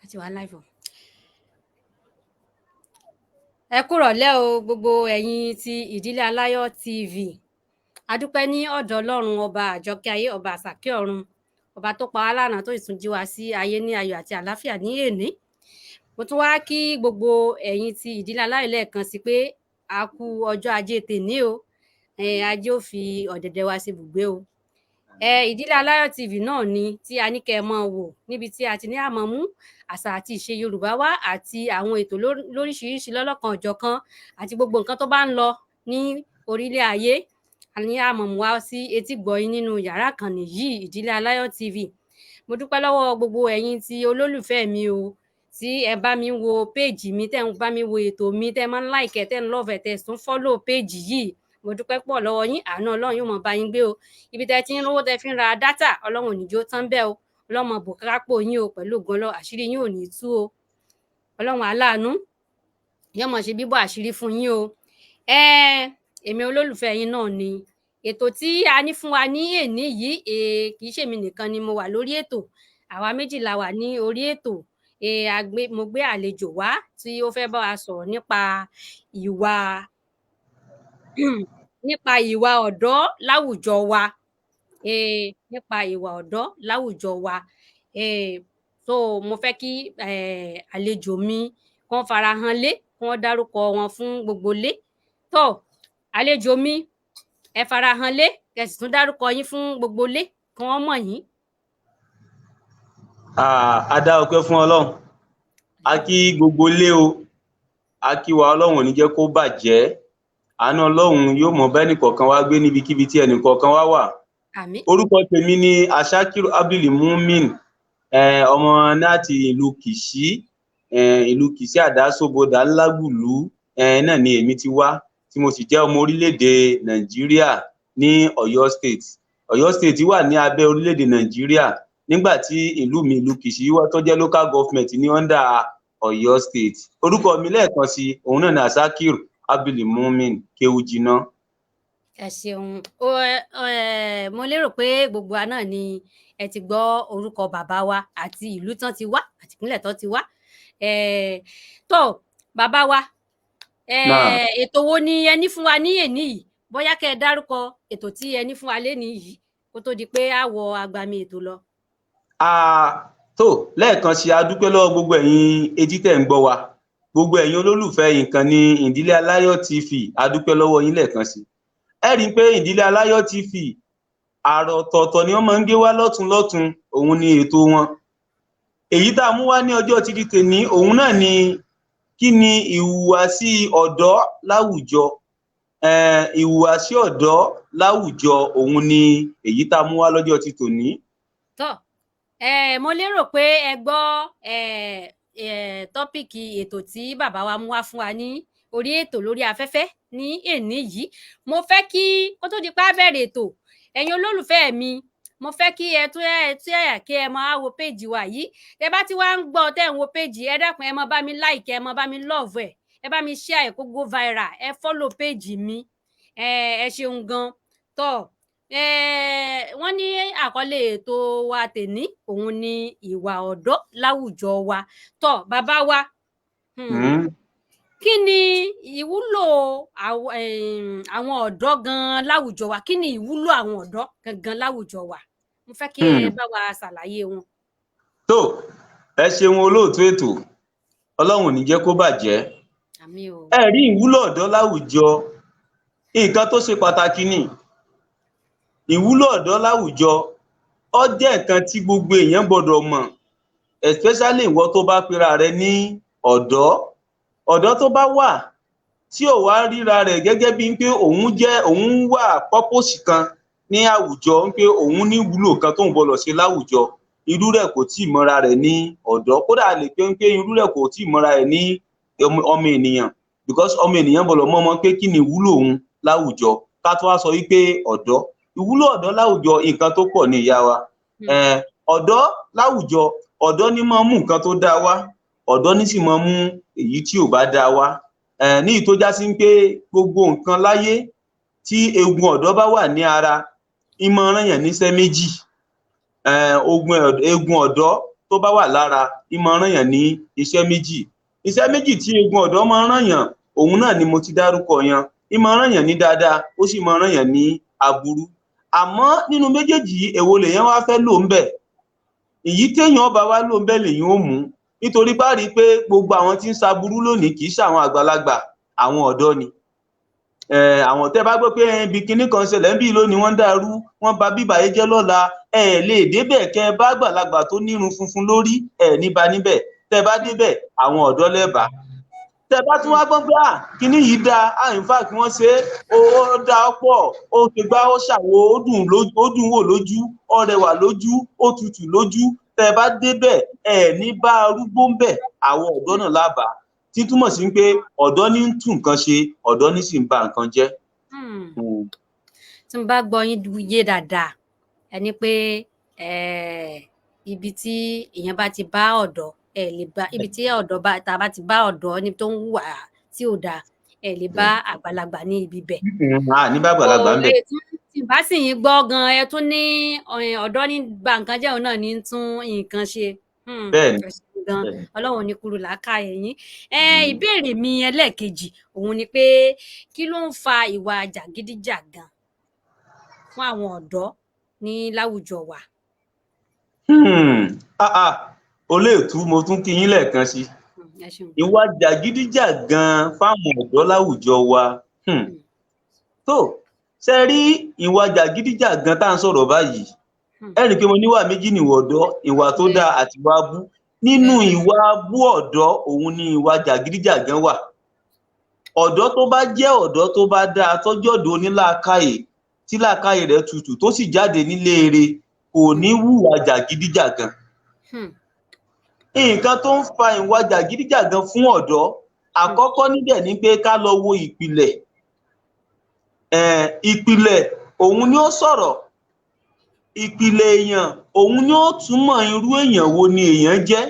A ti wà live o. Ẹ kúrọ̀lẹ́ o, gbogbo ẹ̀yin ti Ìdílé Aláyọ̀ TV. A dúpẹ́ ní ọ̀dọ̀ Ọlọ́run Ọba àjọkẹ́ ayé, ọba àsàkẹ́ ọ̀run, ọba tó pa wá lánàá, tó sì tún jí wa sí ayé ní ayọ̀ àti àlàáfíà ní èní. Mo tún wá kí gbogbo ẹ̀yin ti Ìdílé Aláyọ̀ lẹ́ẹ̀kan sí pé a kú ọjọ́ Ajé tèní o. Ajé ó fi ọ̀dẹ̀dẹ̀ wa ṣe ibùgbé o. Ìdílé Aláyọ̀ TV náà ni tí a ní kẹ́ ẹ máa wò, níbi tí a ti ní àmọ́ mú àṣà àti ìṣe Yorùbá wá àti àwọn ètò lóríṣiríṣi lọ́lọ́kan-ò-jọ̀kan àti gbogbo nǹkan tó bá ń lọ ní orílẹ̀ ayé, a ní àmọ́ mú wá sí etí gbọ̀ọ́ nínú yàrá ìkànnì yìí, Ìdílé Aláyọ̀ TV. Mo dúpẹ́ lọ́wọ́ gbogbo ẹ̀yin tí olólùfẹ́ mi o, tí ẹ bá mi wo péèjì mi, tẹ́ ń bá mi wo ètò mi, tẹ́ máa ń like ẹ̀, tẹ́ ń love ẹ̀, tẹ́ tún follow péèjì yìí. Mo dúpẹ́ pọ̀ lọ́wọ́ yín. Àánú Ọlọ́run yóò máa bá yín gbé o. Ibi tẹ́ ti ń rówó tẹ́ fi ń ra data, Ọlọ́run ò ní jó tán bẹ́ẹ̀ o. Ọlọ́run máa bò kápò yín o. Pẹ̀lú ògo Ọlọ́run, àṣírí yín ò ní tú o. Ọlọ́run aláàánú yóò máa ṣe bíbò àṣírí fún yín o. Èmi olólùfẹ́ yín náà ni. Ètò tí a ní fún wa ní èní yìí, kì í ṣèmi nìkan ni mo wà lórí ètò, àwa méjì la wà ní orí ètò. Mo gbé àlejò wá tí ó fẹ́ bá wa sọ̀rọ̀ nípa ìwà ọ̀dọ́ láwùjọ wa, nípa ìwà ọ̀dọ́ láwùjọ wa. So mo fẹ́ kí àlejò mi kán farahàn lé, kí wọ́n dárúkọ wọn fún gbogbo ilé. Tó, àlejò mi, ẹ farahàn lé, kẹ́ sì tún dárúkọ yín fún gbogbo ilé kí wọ́n mọ̀ yín. A dá ọpẹ́ fún Ọlọ́run. A kí gbogbo ilé o, a kí wa. Ọlọ́run ò ní jẹ́ kó bàjẹ́. Àánú Ọlọ́run yóò mọ bá ẹnìkọ̀ọ̀kan wá gbé níbikíbi tí ẹnìkọ̀ọ̀kan wá wà. Àmín. Orúkọ tèmi ni Ashakiru Abdul Mumin, ọmọ láti ìlú Kìṣí, ìlú Kìṣí Àdásobodà Ńlágbùlú náà ni èmi ti wá, tí mo sì jẹ́ ọmọ orílẹ̀-èdè Nàìjíríà ní Ọ̀yọ́ State. Ọ̀yọ́ State wà ní abẹ́ orílẹ̀-èdè Nàìjíríà, nígbà tí ìlú mi, ìlú Kìṣí, wà tó jẹ́ local government ní under Ọ̀yọ́ State. Orúkọ mi lẹ́ẹ̀kan sí, òun náà ni Ashakiru Abdul Mumin Kéwújiná. Ẹ ṣeun o. Ẹ ẹ mo lérò pé gbogbo wa náà ni ẹ ti gbọ́ orúkọ bàbá wa àti ìlú tán ti wá àti ìpínlẹ̀ tán ti wá. Tó, bàbá wa, ètò wo ni ẹ ní fún wa ní èní yìí? Bóyá kẹ́ ẹ dárúkọ ètò tí ẹ ní fún wa lénìí yìí kó tó di pé á wọ agbami ètò lọ. Tó, lẹ́ẹ̀kan sí, a dúpẹ́ lọ́wọ́ gbogbo ẹ̀yin etí tẹ̀ ń gbọ́ wa, gbogbo ẹ̀yin olólùfẹ́ ìkànnì Ìdílé Aláyọ̀ TV. A dúpẹ́ lọ́wọ́ yín lẹ́ẹ̀kan sí. Ẹ rí i pé Ìdílé Aláyọ̀ TV, àrà ọ̀tọ̀ọ̀tọ̀ ni wọ́n máa ń gbé wá lọ́tún lọ́tún, òun ni ètò wọn. Èyí tá a mú wá ní ọjọ́ títí tèní, òun náà ni kí ni ìhùwàsí ọ̀dọ́ láwùjọ. Ìhùwàsí ọ̀dọ́ láwùjọ, òun ni èyí tá a mú wá lọ́jọ́ ti tòní. Tó, mo lérò pé ẹ gbọ́ topic ètò tí bàbá wa mú wá fún wa ní orí ètò lórí afẹ́fẹ́ ní èní yìí. Mo fẹ́ kí kó tó di pé á bẹ̀rẹ̀ ètò, ẹ̀yin olólùfẹ́ mi, mo fẹ́ kí ẹ tún ẹ tún ẹ kí ẹ máa wo péjì wa yìí. Tẹ bá ti wá ń gbọ́, tẹ́ ń wo péjì, ẹ dákun, ẹ máa bá mi like, ẹ máa bá mi love ẹ, ẹ bá mi share ẹ kó go viral, ẹ follow péjì mi. Ẹ ṣeun gan. Tó, wọ́n ní àkọlé ètò wa tèní, òun ni ìwà ọ̀dọ́ láwùjọ wa. Tó, bàbá wa, kí ni ìwúlò àwọn ọ̀dọ́ gan láwùjọ wa? Kí ni ìwúlò àwọn ọ̀dọ́ gangan láwùjọ wa? Mo fẹ́ kí ẹ bá wa ṣàlàyé wọn. Tó, ẹ ṣeun olóòtú ètò. Ọlọ́run ò ní jẹ́ kó bàjẹ́. Àmín o. Ẹ rí ìwúlò ọ̀dọ́ láwùjọ, nǹkan tó ṣe pàtàkì ni ìwúlò ọ̀dọ́ láwùjọ. Ó jẹ́ nǹkan tí gbogbo èèyàn gbọ́dọ̀ mọ̀, especially ìwọ tó bá pera rẹ ní ọ̀dọ́. Ọ̀dọ́ tó bá wà tí ò wá ríra rẹ̀ gẹ́gẹ́ bíi pé òun jẹ́ òun wà purpose kan ní àwùjọ, pé òun ní ìwúlò kan tóun gbọ́dọ̀ ṣe láwùjọ, irú rẹ̀ kò tíì mọra rẹ̀ ní ọ̀dọ́. Kódà a lè pé irú rẹ̀ kò tíì mọra rẹ̀ ní ọmọ ènìyàn, because ọmọ ènìyàn gbọ́dọ̀ mọ̀ mọ̀ pé kí ni ìwúlò òun láwùjọ, ká tó wá sọ wípé ọ̀dọ́. Ìwúlò ọ̀dọ́ láwùjọ, nǹkan tó pọ̀ ní, ìyá wa. Ọ̀dọ́ láwùjọ, ọ̀dọ́ ní máa ń mú nǹkan tó dáa wá, ọ̀dọ́ ní sì máa ń mú èyí tí ò bá dáa wá. Ní ìyí tó já sí pé gbogbo nǹkan láyé, tí egun ọ̀dọ́ bá wà ní ara, ń máa rán yàn níṣẹ́ méjì. Ogun egun ọ̀dọ́ tó tó bá wà lára, í máa rán yàn ní iṣẹ́ méjì. Iṣẹ́ méjì tí eegun ọ̀dọ́ máa ń rán yàn, òun náà ni mo ti dárúkọ yẹn. Í máa rán yàn ní dáadáa, ó sì máa rán yàn ní aburú. Àmọ́ nínú méjèèjì yìí, èwo lèèyàn wá fẹ́ lò ń bẹ̀? Èyí téèyàn bá wá lò ń bẹ̀ lèèyàn ó mú, nítorí bá rí i pé gbogbo àwọn tí ń ṣaburú lónìí kì í ṣàwọn àgbàlagbà, àwọn ọ̀dọ́ ni. Àwọn tẹ́ bá gbọ́ pé ibi kinní kan ṣẹlẹ̀ ń bí lónìí, wọ́n ń dàrú, wọ́n ba bíbà yìí jẹ́ lọ́la, ẹ lè débẹ̀ kẹ́ ẹ bá àgbàlagbà tó nírun funfun lórí ẹ ní ba níbẹ̀. Tẹ́ bá débẹ̀, àwọn ọ̀dọ́ lẹ́bàá. Tẹ́ bá tún wá gbọ́ pé à kinní yìí dáa, à in fact wọ́n ṣe é, ó dáa pọ̀, ó ṣe gbá, ó ṣàwo, ó dùn wò lójú, ó rẹwà lójú, ó tutù lójú. Tẹ́ bá débẹ̀, ẹ ní bá arúgbó ń bẹ̀, àwọn ọ̀dọ́ náà lábàá. Tí túmọ̀ sí pé ọ̀dọ́ ní ń tún nǹkan ṣe, ọ̀dọ́ ní sì ń ba nǹkan jẹ́. Tí mo bá gbọ́ yín yé dáadáa, ẹ ní pé ibi tí èèyàn bá ti bá ọ̀dọ́, ẹ lè bá ibi tí ọ̀dọ́ bá tá a bá ti bá ọ̀dọ́ níbi tó ń hùwà tí ò dáa, ẹ lè bá àgbàlagbà ní ibi bẹ̀. Ní bá àgbàlagbà ń bẹ̀. Tí bá sì yín gbọ́ gan, ẹ tún ní ọ̀dọ́ ní ba nǹkan jẹ́, òun náà ní tún nǹkan ṣe. Bẹ́ẹ̀ni. Gan, Ọlọ́run ní kúrú làákàyè yín. Ìbéèrè mi ẹlẹ́ẹ̀kejì òun ni pé kí ló ń fa ìwà jàgídíjàgan fún àwọn ọ̀dọ́ ní láwùjọ wa? Olóòtú, mo tún kí yín lẹ́ẹ̀kan sí. Ìwà jàgídíjàgan fáwọn ọ̀dọ́ láwùjọ wa. Tó ṣe rí ìwà jàgídíjàgan tá à ń sọ̀rọ̀ báyìí, ẹ rí i pé mo níwà méjì nìwọ̀ ọ̀dọ́, ìwà tó dáa àti ìwà abú. Nínú ìwà abú ọ̀dọ́ òun ni ìwà jàgídíjàgan wà. Ọ̀dọ́ tó bá jẹ́ ọ̀dọ́ tó bá dáa, tọ́jú ọ̀dọ́ onílàákàyè tí làákàyè rẹ̀ tutù tó sì jáde nílé eré, kò ní hùwà jàgídíjàgan. Nǹkan tó ń fa ìwà jàgídíjàgan fún ọ̀dọ́, àkọ́kọ́ níbẹ̀ ni pé ká lọ wo ìpìlẹ̀. Ìpìlẹ̀ òun ni ó sọ̀rọ̀. Ìpìlẹ̀ èèyàn òun ni ó túmọ̀ irú èèyàn wo ni èèyàn jẹ́.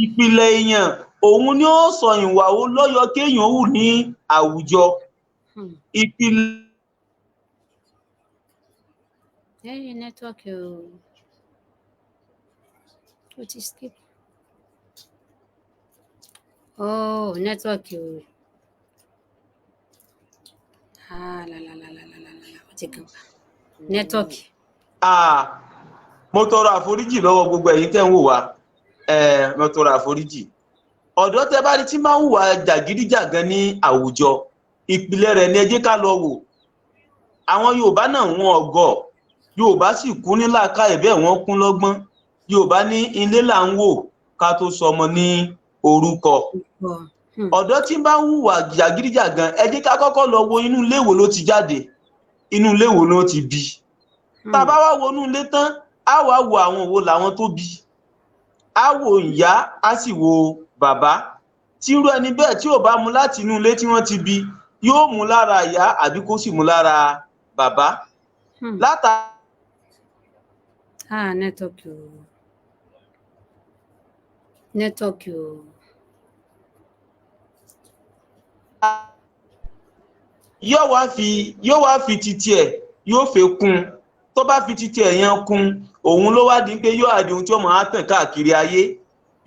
Ìpìlẹ̀ èèyàn òun ni ó sọ ìwà wo ló yẹ kéèyàn hù ní àwùjọ. Ìpìlẹ̀. Nẹ́tíwọ́ọ̀kì o ti skip. Oh, nẹ́tíwọ́ọ̀kì o. Ah, la la la la la la la, ó ti kàn pa. Nẹ́tíwọ́ọ̀kì. Mo tọrọ àforíjì lọ́wọ́ gbogbo ẹ̀yin tẹ́ ń wò wá. Mo tọrọ àforíjì. Ọ̀dọ́ tẹ́ bá rí tí máa ń hùwà jàgídíjàgan ní àwùjọ, ìpìlẹ̀ rẹ̀ ni ẹ jẹ́ ká lọ wò. Àwọn Yorùbá náà wọn ọ̀gọ̀, Yorùbá sì kún ní làákàyè, bẹ́ẹ̀ wọ́n kún lọ́gbọ́n. Yorùbá ní ilé là ń wò ká tó sọmọ ní orúkọ. Ọ̀dọ́ tí bá ń hùwà jàgídíjàgan, ẹ jẹ́ ká kọ́kọ́ lọ wo inú ilé wo ló ti jáde, inú ilé wo ló ti bí. Tá a bá wá wo inú ilé tán, á wá wo àwọn wo làwọn tó bí, á wo ìyá, á sì wo bàbá. Tí irú ẹni bẹ́ẹ̀ tí ò bá mu láti inú ilé tí wọ́n ti bí, yóò mú lára ìyá àbí kó sì mú lára bàbá. Látà. Nẹ́tíwọ́ọ̀kì o, nẹ́tíwọ́ọ̀kì o. Yóò wá fi titi ẹ̀ yóò fi kún. Tó bá fi titi ẹ̀ yẹn kún, òun ló wá di pé yóò di ohun tí ó máa tàn káàkiri ayé.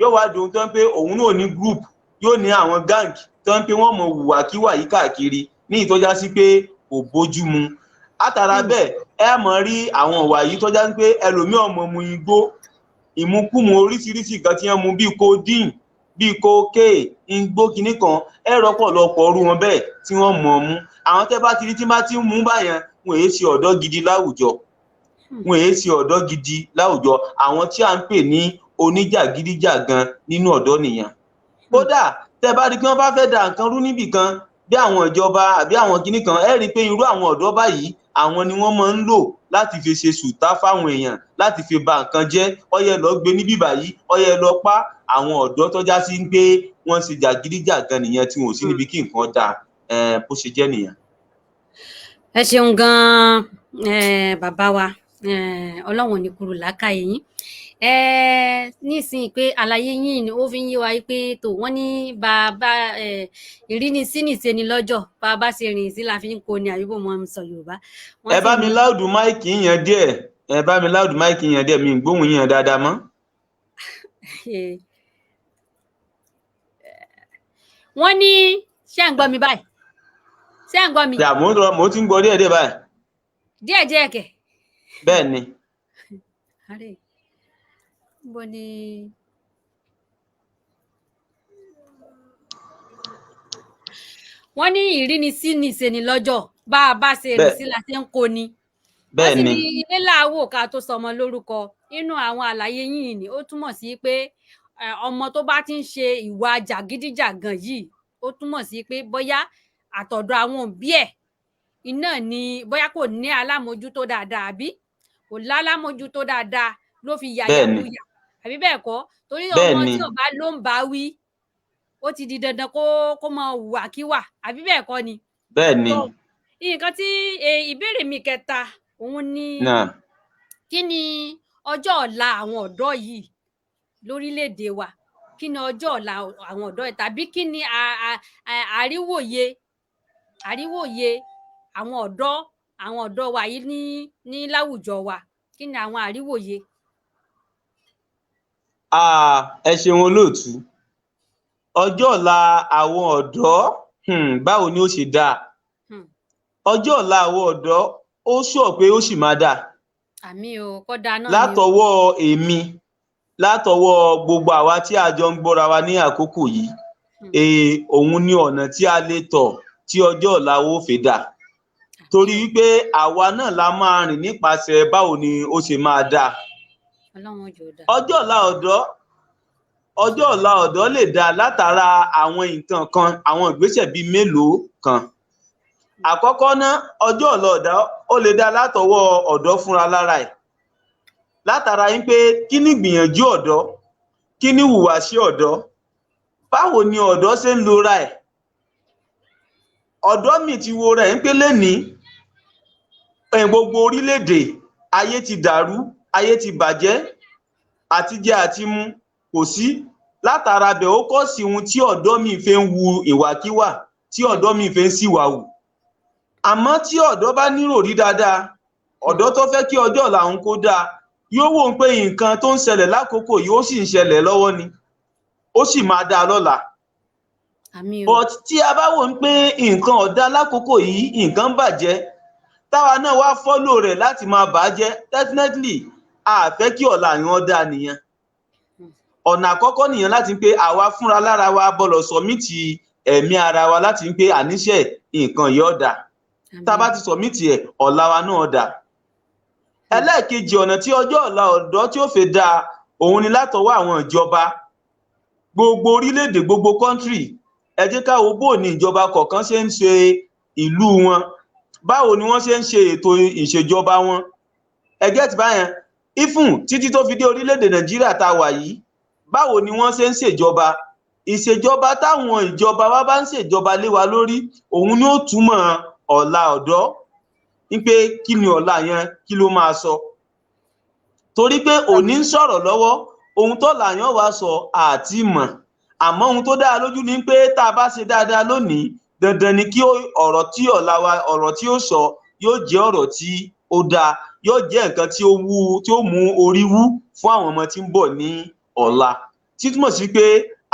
Yóò wá di ohun tó ń pé òun náà ní group, yóò ní àwọn gang tó ń pé wọ́n mọ hùwàkíwà yìí káàkiri, ní ìtọ́já sí pé kò bójú mu. Látara bẹ́ẹ̀, ẹ mọ̀ rí àwọn ìwà yìí tọ́já sí pé ẹlòmíì ọmọ mu igbó, ìmukúmu oríṣiríṣi nǹkan tí wọ́n mu bíi codeine, bíi cocaine, igbó kinní kan, ẹ rọ́pọ̀lọpọ̀ ọrú wọn bẹ́ẹ̀ tí wọ́n mọ̀ ọ́ mú. Àwọn tẹ́ bá ti rí tí bá ti ń mú báyẹn, wọn èé ṣe ọ̀dọ́ gidi láwùjọ. Wọn èé ṣe ọ̀dọ́ gidi láwùjọ. Àwọn tí à ń pè ní oníjàgídíjàgan nínú ọ̀dọ́ nìyẹn. Kódà tẹ́ bá rí pé wọ́n bá fẹ́ da nǹkan rú níbì kan, bí àwọn ìjọba àbí àwọn kinní kan, ẹ rí i pé irú àwọn ọ̀dọ́ báyìí, àwọn ni wọ́n máa ń lò láti fi ṣe sùtá fáwọn èèyàn, láti fi ba nǹkan jẹ́. Ọyẹ lọ gbé níbí báyìí, ọyẹ lọ pa. Àwọn ọ̀dọ́ tọ́já sí ń pé wọ́n ṣe jàgídíjàgan nìyẹn, tí wọn ò sí níbi kí nǹkan dáa. Bó ṣe jẹ́ nìyẹn. Ẹ ṣeun gan-an bàbá wa, Ọlọ́run ò ní kúrò làákàyè yín. Nísìnyí pé àlàyé yín ni ó fi ń yé wa pé tó wọ́n ní bàbá ìrínisí nìṣe ni lọ́jọ́, bàbá ṣe rìn sí la fi ń kó ni, àbí bó mo ń sọ Yorùbá. Ẹ bá mi láùdù máìkì yẹn díẹ̀, ẹ bá mi láùdù máìkì yẹn díẹ̀, mi ń gbóhùn yẹn dáadáa mọ́. Wọ́n ní, ṣé ń gbọ́ mi báyìí? Ṣé ń gbọ́ mi? Yà, mò ń lọ, mò ń ti ń gbọ́ díẹ̀ díẹ̀ báyìí. Díẹ̀ díẹ̀ kẹ̀. Bẹ́ẹ̀ ni. Àárẹ̀ níbo ni? Wọ́n ní ìrínisí ní ìṣeni lọ́jọ́, bá a bá ṣe rìn sí la ṣe ń kó ni. Wọ́n Bẹ́ẹ̀ sì ni. ní ilé làwò ká tó sọmọ lórúkọ. Inú àwọn àlàyé yìí ni ó túmọ̀ sí pé ọmọ tó bá ti ń ṣe ìwà jàgídíjàgan yìí, ó túmọ̀ sí pé bóyá àtọ̀dọ̀ àwọn òbí ẹ̀ iná ni, bóyá kò ní alámòójútó dáadáa, àbí kò lálámòójútó dáadáa ló fi Bẹ́ẹ̀ ni. yàyàkuyà, àbí bẹ́ẹ̀ kọ́? Torí Bẹ́ẹ̀ ọmọ ni. tí ò bá ló ń bá wí, ó ti di dandan kó mọ hùwàkíwà, àbí bẹ́ẹ̀ kọ́ ni? Bẹ́ẹ̀ ni. Tó nǹkan tí ìbéèrè mi kẹta òun ni, Náà. kí ni ọjọ́ ọ̀la àwọn ọ̀dọ́ yìí lórílẹ̀‐èdè wa? Kí ni ọjọ́ ọ̀la àwọn ọ̀dọ́ yìí, tàbí kí ni àríwòye àwọn ọ̀dọ́ wa yìí ní láwùjọ wa? Kí ni àwọn àríwòye? Ẹ ṣeun olóòtú. Ọjọ́ ọ̀la àwọn ọ̀dọ́, báwo ni ó ṣe dáa? Ọjọ́ ọ̀la àwọn ọ̀dọ́, ó sọ pé ó sì máa dáa. Àmín o, kódà náà ni o. Látọwọ́ èmi, látọwọ́ gbogbo àwa tí a jọ ń gbọ́ra wa ní àkókò yìí, òun ni ọ̀nà tí a lè tọ̀ tí ọjọ́ ọ̀la wo fi dáa, torí wípé àwa náà la máa rìn nípasẹ̀ báwo ni ó ṣe máa dáa. Ọlọ́run jò dáa. Ọjọ́ ọ̀la ọ̀dọ́ lè dáa látara àwọn nǹkan kan, àwọn ìgbésẹ̀ bíi mélòó kan. Àkọ́kọ́ ná, ọjọ́ ọ̀la ọ̀dọ́ ó lè dáa látọwọ́ ọ̀dọ́ fúnra lára ẹ̀, látara yín pé kí ni ìgbìyànjú ọ̀dọ́, kí ni ìhùwàsí ọ̀dọ́, báwo ni ọ̀dọ́ ṣe ń lora ẹ̀. Ọ̀dọ́ mi ti wo rẹ̀ ń pé lénìí ẹ̀, gbogbo orílẹ̀-èdè ayé ti dàrú, ayé ti bàjẹ́, àtijẹ àti mu kò sí. Látara bẹ̀, ó kọ́ sí ohun tí ọ̀dọ́ mi fi ń wu ìwàkiwà, tí ọ̀dọ́ mi fi ń ṣìwà hù. Àmọ́ tí ọ̀dọ́ bá níròrí dáadáa, ọ̀dọ́ tó fẹ́ kí ọjọ́ ọ̀la òun kó dáa, yóò wò ó pé nǹkan tó ń ṣẹlẹ̀ lákòókò yìí, ó sì ń ṣẹlẹ̀ lọ́wọ́ ni, ó sì máa dáa lọ́la. Àmín o. But tí a bá wò ó pé nǹkan ọ̀dá lákòókò yìí, nǹkan bàjẹ́, táwa náà wá follow rẹ̀ láti máa bàjẹ́, definitely a fẹ́ kí ọ̀la yẹn dáa nìyẹn. Ọ̀nà àkọ́kọ́ nìyẹn, láti pé àwa fúnra lára wa bọ́lọ̀ submit ẹ̀mí ara wa láti pé àníṣe nǹkan yìí ọ̀dà. Tá a bá ti submit ẹ̀, ọ̀la wa náà dà. Ẹlẹ́ẹ̀kejì ọ̀nà tí ọjọ́ ọ̀la ọ̀dọ́ tí ó fi dáa, òun ni látọwọ́ àwọn ìjọba gbogbo orílẹ̀-èdè, gbogbo country. Ẹ jẹ́ ká wo bó ní ìjọba kọ̀ọ̀kan ṣe ń ṣe ìlú wọn, báwo ni wọ́n ṣe ń ṣe ètò ìṣèjọba wọn. Ẹ get báyẹn? Ifun títí tó fi dé orílẹ̀-èdè Nàìjíríà tá a wà yìí, báwo ni wọ́n ṣe ń ṣèjọba? Ìṣèjọba táwọn ìjọba wa bá ń ṣèjọba lé wa lórí, òun ni ó túmọ̀ ọ̀la ọ̀dọ́, wípé kí ni ọ̀la yẹn, kí ló máa sọ. Torí pé òní ń sọ̀rọ̀ lọ́wọ́, ohun tó làyàn wá sọ àti mọ̀. Àmọ́ ohun tó dáa lójú ni pé tá a bá ṣe dáadáa lónìí, dandan ni kí ọ̀rọ̀ tí ọ̀la wa, ọ̀rọ̀ tí ó sọ yóò jẹ́ ọ̀rọ̀ tí ó dáa, yóò jẹ́ nǹkan tí ó wú, tí ó mú orí wú fún àwọn ọmọ tí ń bọ̀ ní ọ̀la. Tí túmọ̀ sí pé